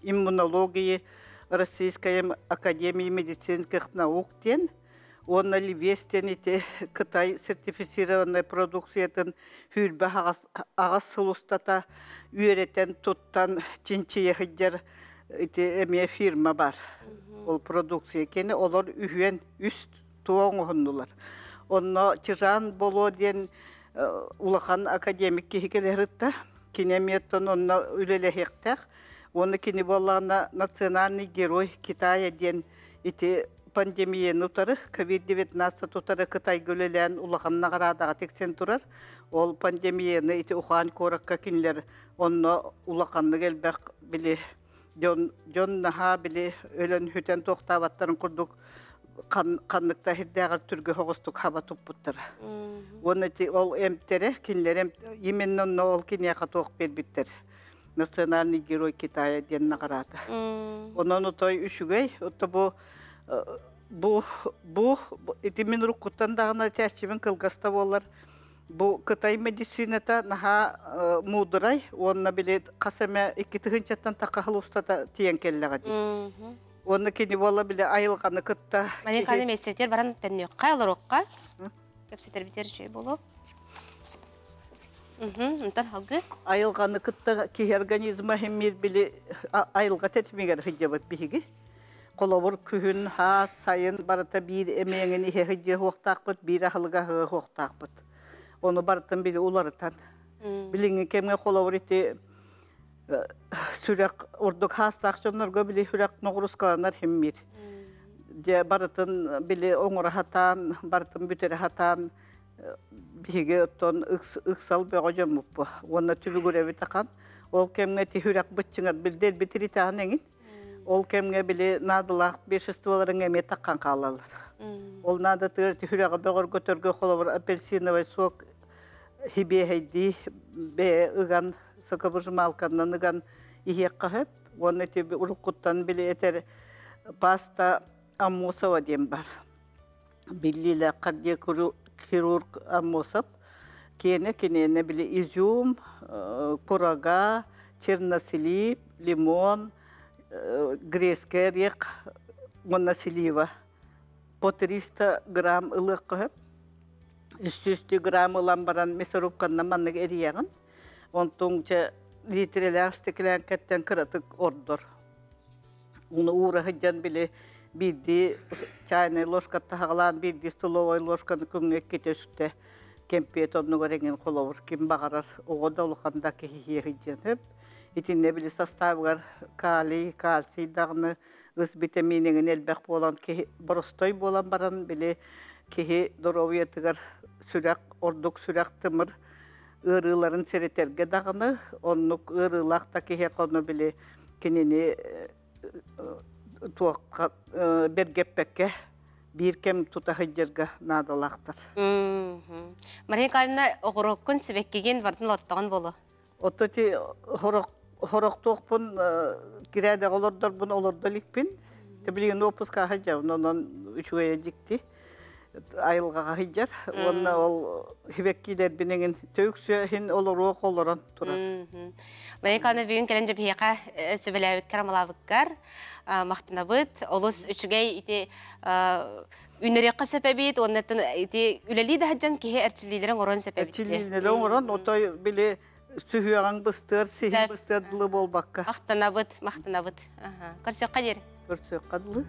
иммунологии Российской академии медицинских наук диэн уонна Либес диэн ити Кытай сертифицированнай продукциятын сүүрбэ аҕыс сыл устата үөрэтэн туттан чинчийэ сылдьар ити эмиэ фирма бар. Ол продукция кини олор үһүөн үс туо оҥоһуннулар. Онно Чжан Боло диэн улахан академик киһи кэлэрытта. Кини эмиэттэн онно үлэлэһиэхтээх. Уонна кини буоллаҕына национальный герой Китая диэн ити пандемияны утары, COVID-19 утары Кытайга үлэлээн улахан наҕараадаҕа тиксэн турар. Ол пандемияны ити Ухаан куоракка кинилэр онно улаханнык элбэх били дьон дьон наһаа били өлөн сүтэн туохтаабаттарын курдук ханнык да сирдээҕэр түргө соҕустук хаба туппуттара. Уонна ити ол эмтэрэ кинилэр именно онно ол киниэхэ туох биэрбиттэр национальный герой Китая диэн наҕараада. Онон отой үчүгэй, ото бу бу бу ити мин уруккуттан даҕаны чээччибин кылгас да буоллар бу Кытай медицината наһаа муударай уонна били хас эмэ 2 тыһыынчаттан тахха устата тиийэн кэллэҕэ дии. Уонна кини буола били айылҕаны кытта Маниканы миэстэтигэр баран төннүөххэ, олоруохха. Кэпсэтэрбитигэр үчүгэй буолуо. Онтон халгы. Айылҕаны кытта киһи организма химмир били айылҕа тэтимигэр сылдьабыт биһиги. Холобур күһүн, хаас, сайын барыта биир эмиэҥин иһэ сылдьыа суохтаахпыт, биир аһылыга аһыа суохтаахпыт. Ону барытын били уларытан. Билиҥҥи кэмҥэ холобур ити сүрэх ордук хаастаах дьоннорго били сүрэх ноҕурускаланар химмир. Дьэ барытын били оҥоро сатаан, барытын бүтэрэ сатаан биһиги оттон ыксал бөҕө дьоммуппу. Уонна түбүгүрэбит ахан. Ол кэмҥэ ти хүрэх быччыҥар билдэ элбит ритаан эҥин. Ол кэмҥэ били наадалаах веществоларыҥ эмиэ таххан хаалаллар. Ол наадатыгар ти хүрэҕи бөҕөргөтөргө холобур апельсиновай сок хибиэһэйдии бэйэ ыган соковыжималканан ыган иһиэххэ сөп. Уонна ити уруккуттан били этэр паста Аммосова диэн бар. Биллиилээх кардиохирург Аммосов киэнэ киниэнэ били изюм, курага, чернослив, лимон, грецкий орех уонна слива по 300 грамм ылыахха сөп. 300 грамм ылан баран мясорубканан маннык эрийэҕин. Онтуҥ чэ литрэлээх стеклянкаттан кыратык ордор. Уну уура сылдьан били биирдии чайнай ложкаттан хаҕалаан биирдии столовай ложканы күҥҥэ иккитэ үстэ кэмпиэт оннугар эҥин холобур ким баҕарар оҕо да улахан да киһи сиэ сылдьыан сөп. Итиннэ били составыгар калий, кальций даҕаны ыс битэмиин элбэх буолан киһи боростой буолан баран били киһи доруобуйатыгар сүрэх ордук сүрэх тымыр ыарыыларын сэрэтэргэ даҕаны оннук ыарыылаах да киһиэхэ ону били кинини туохха бэргэппэккэ биир кэм тута сылдьарга наадалаахтар. Мария Николаевна, оҕуроккун, сибэккигин бардын олоттоҕун болу? Отто ти хорохтуохпун кирээдэҕэ олордорбун олордо иликпин. Билигин уоппуска сылдьабын, онон үчүгэйэ дьикти айылҕаҕа сылдьар. Уонна ол сибэккилэрбин эҥин төксө иһин олоруох олорон турар. Мария Николаевна, бүгүн кэлэн дьэбиһиэхэ сөбүлээбиккэр, амалаабыккар махтанабыт. Олус үчүгэй ити үнэриэххэ сөп эбит, уонна ити үлэлии да сылдьан киһи эрчиллиилэрин оҥорон сөп эбит. Эрчиллиилэри оҥорон, отой били сүһүөҕүҥ быстыар, сиһиҥ быстыар дылы буолбакка. Махтанабыт, махтанабыт. Көрсүөххэ диэри. Көрсүөххэ дылы.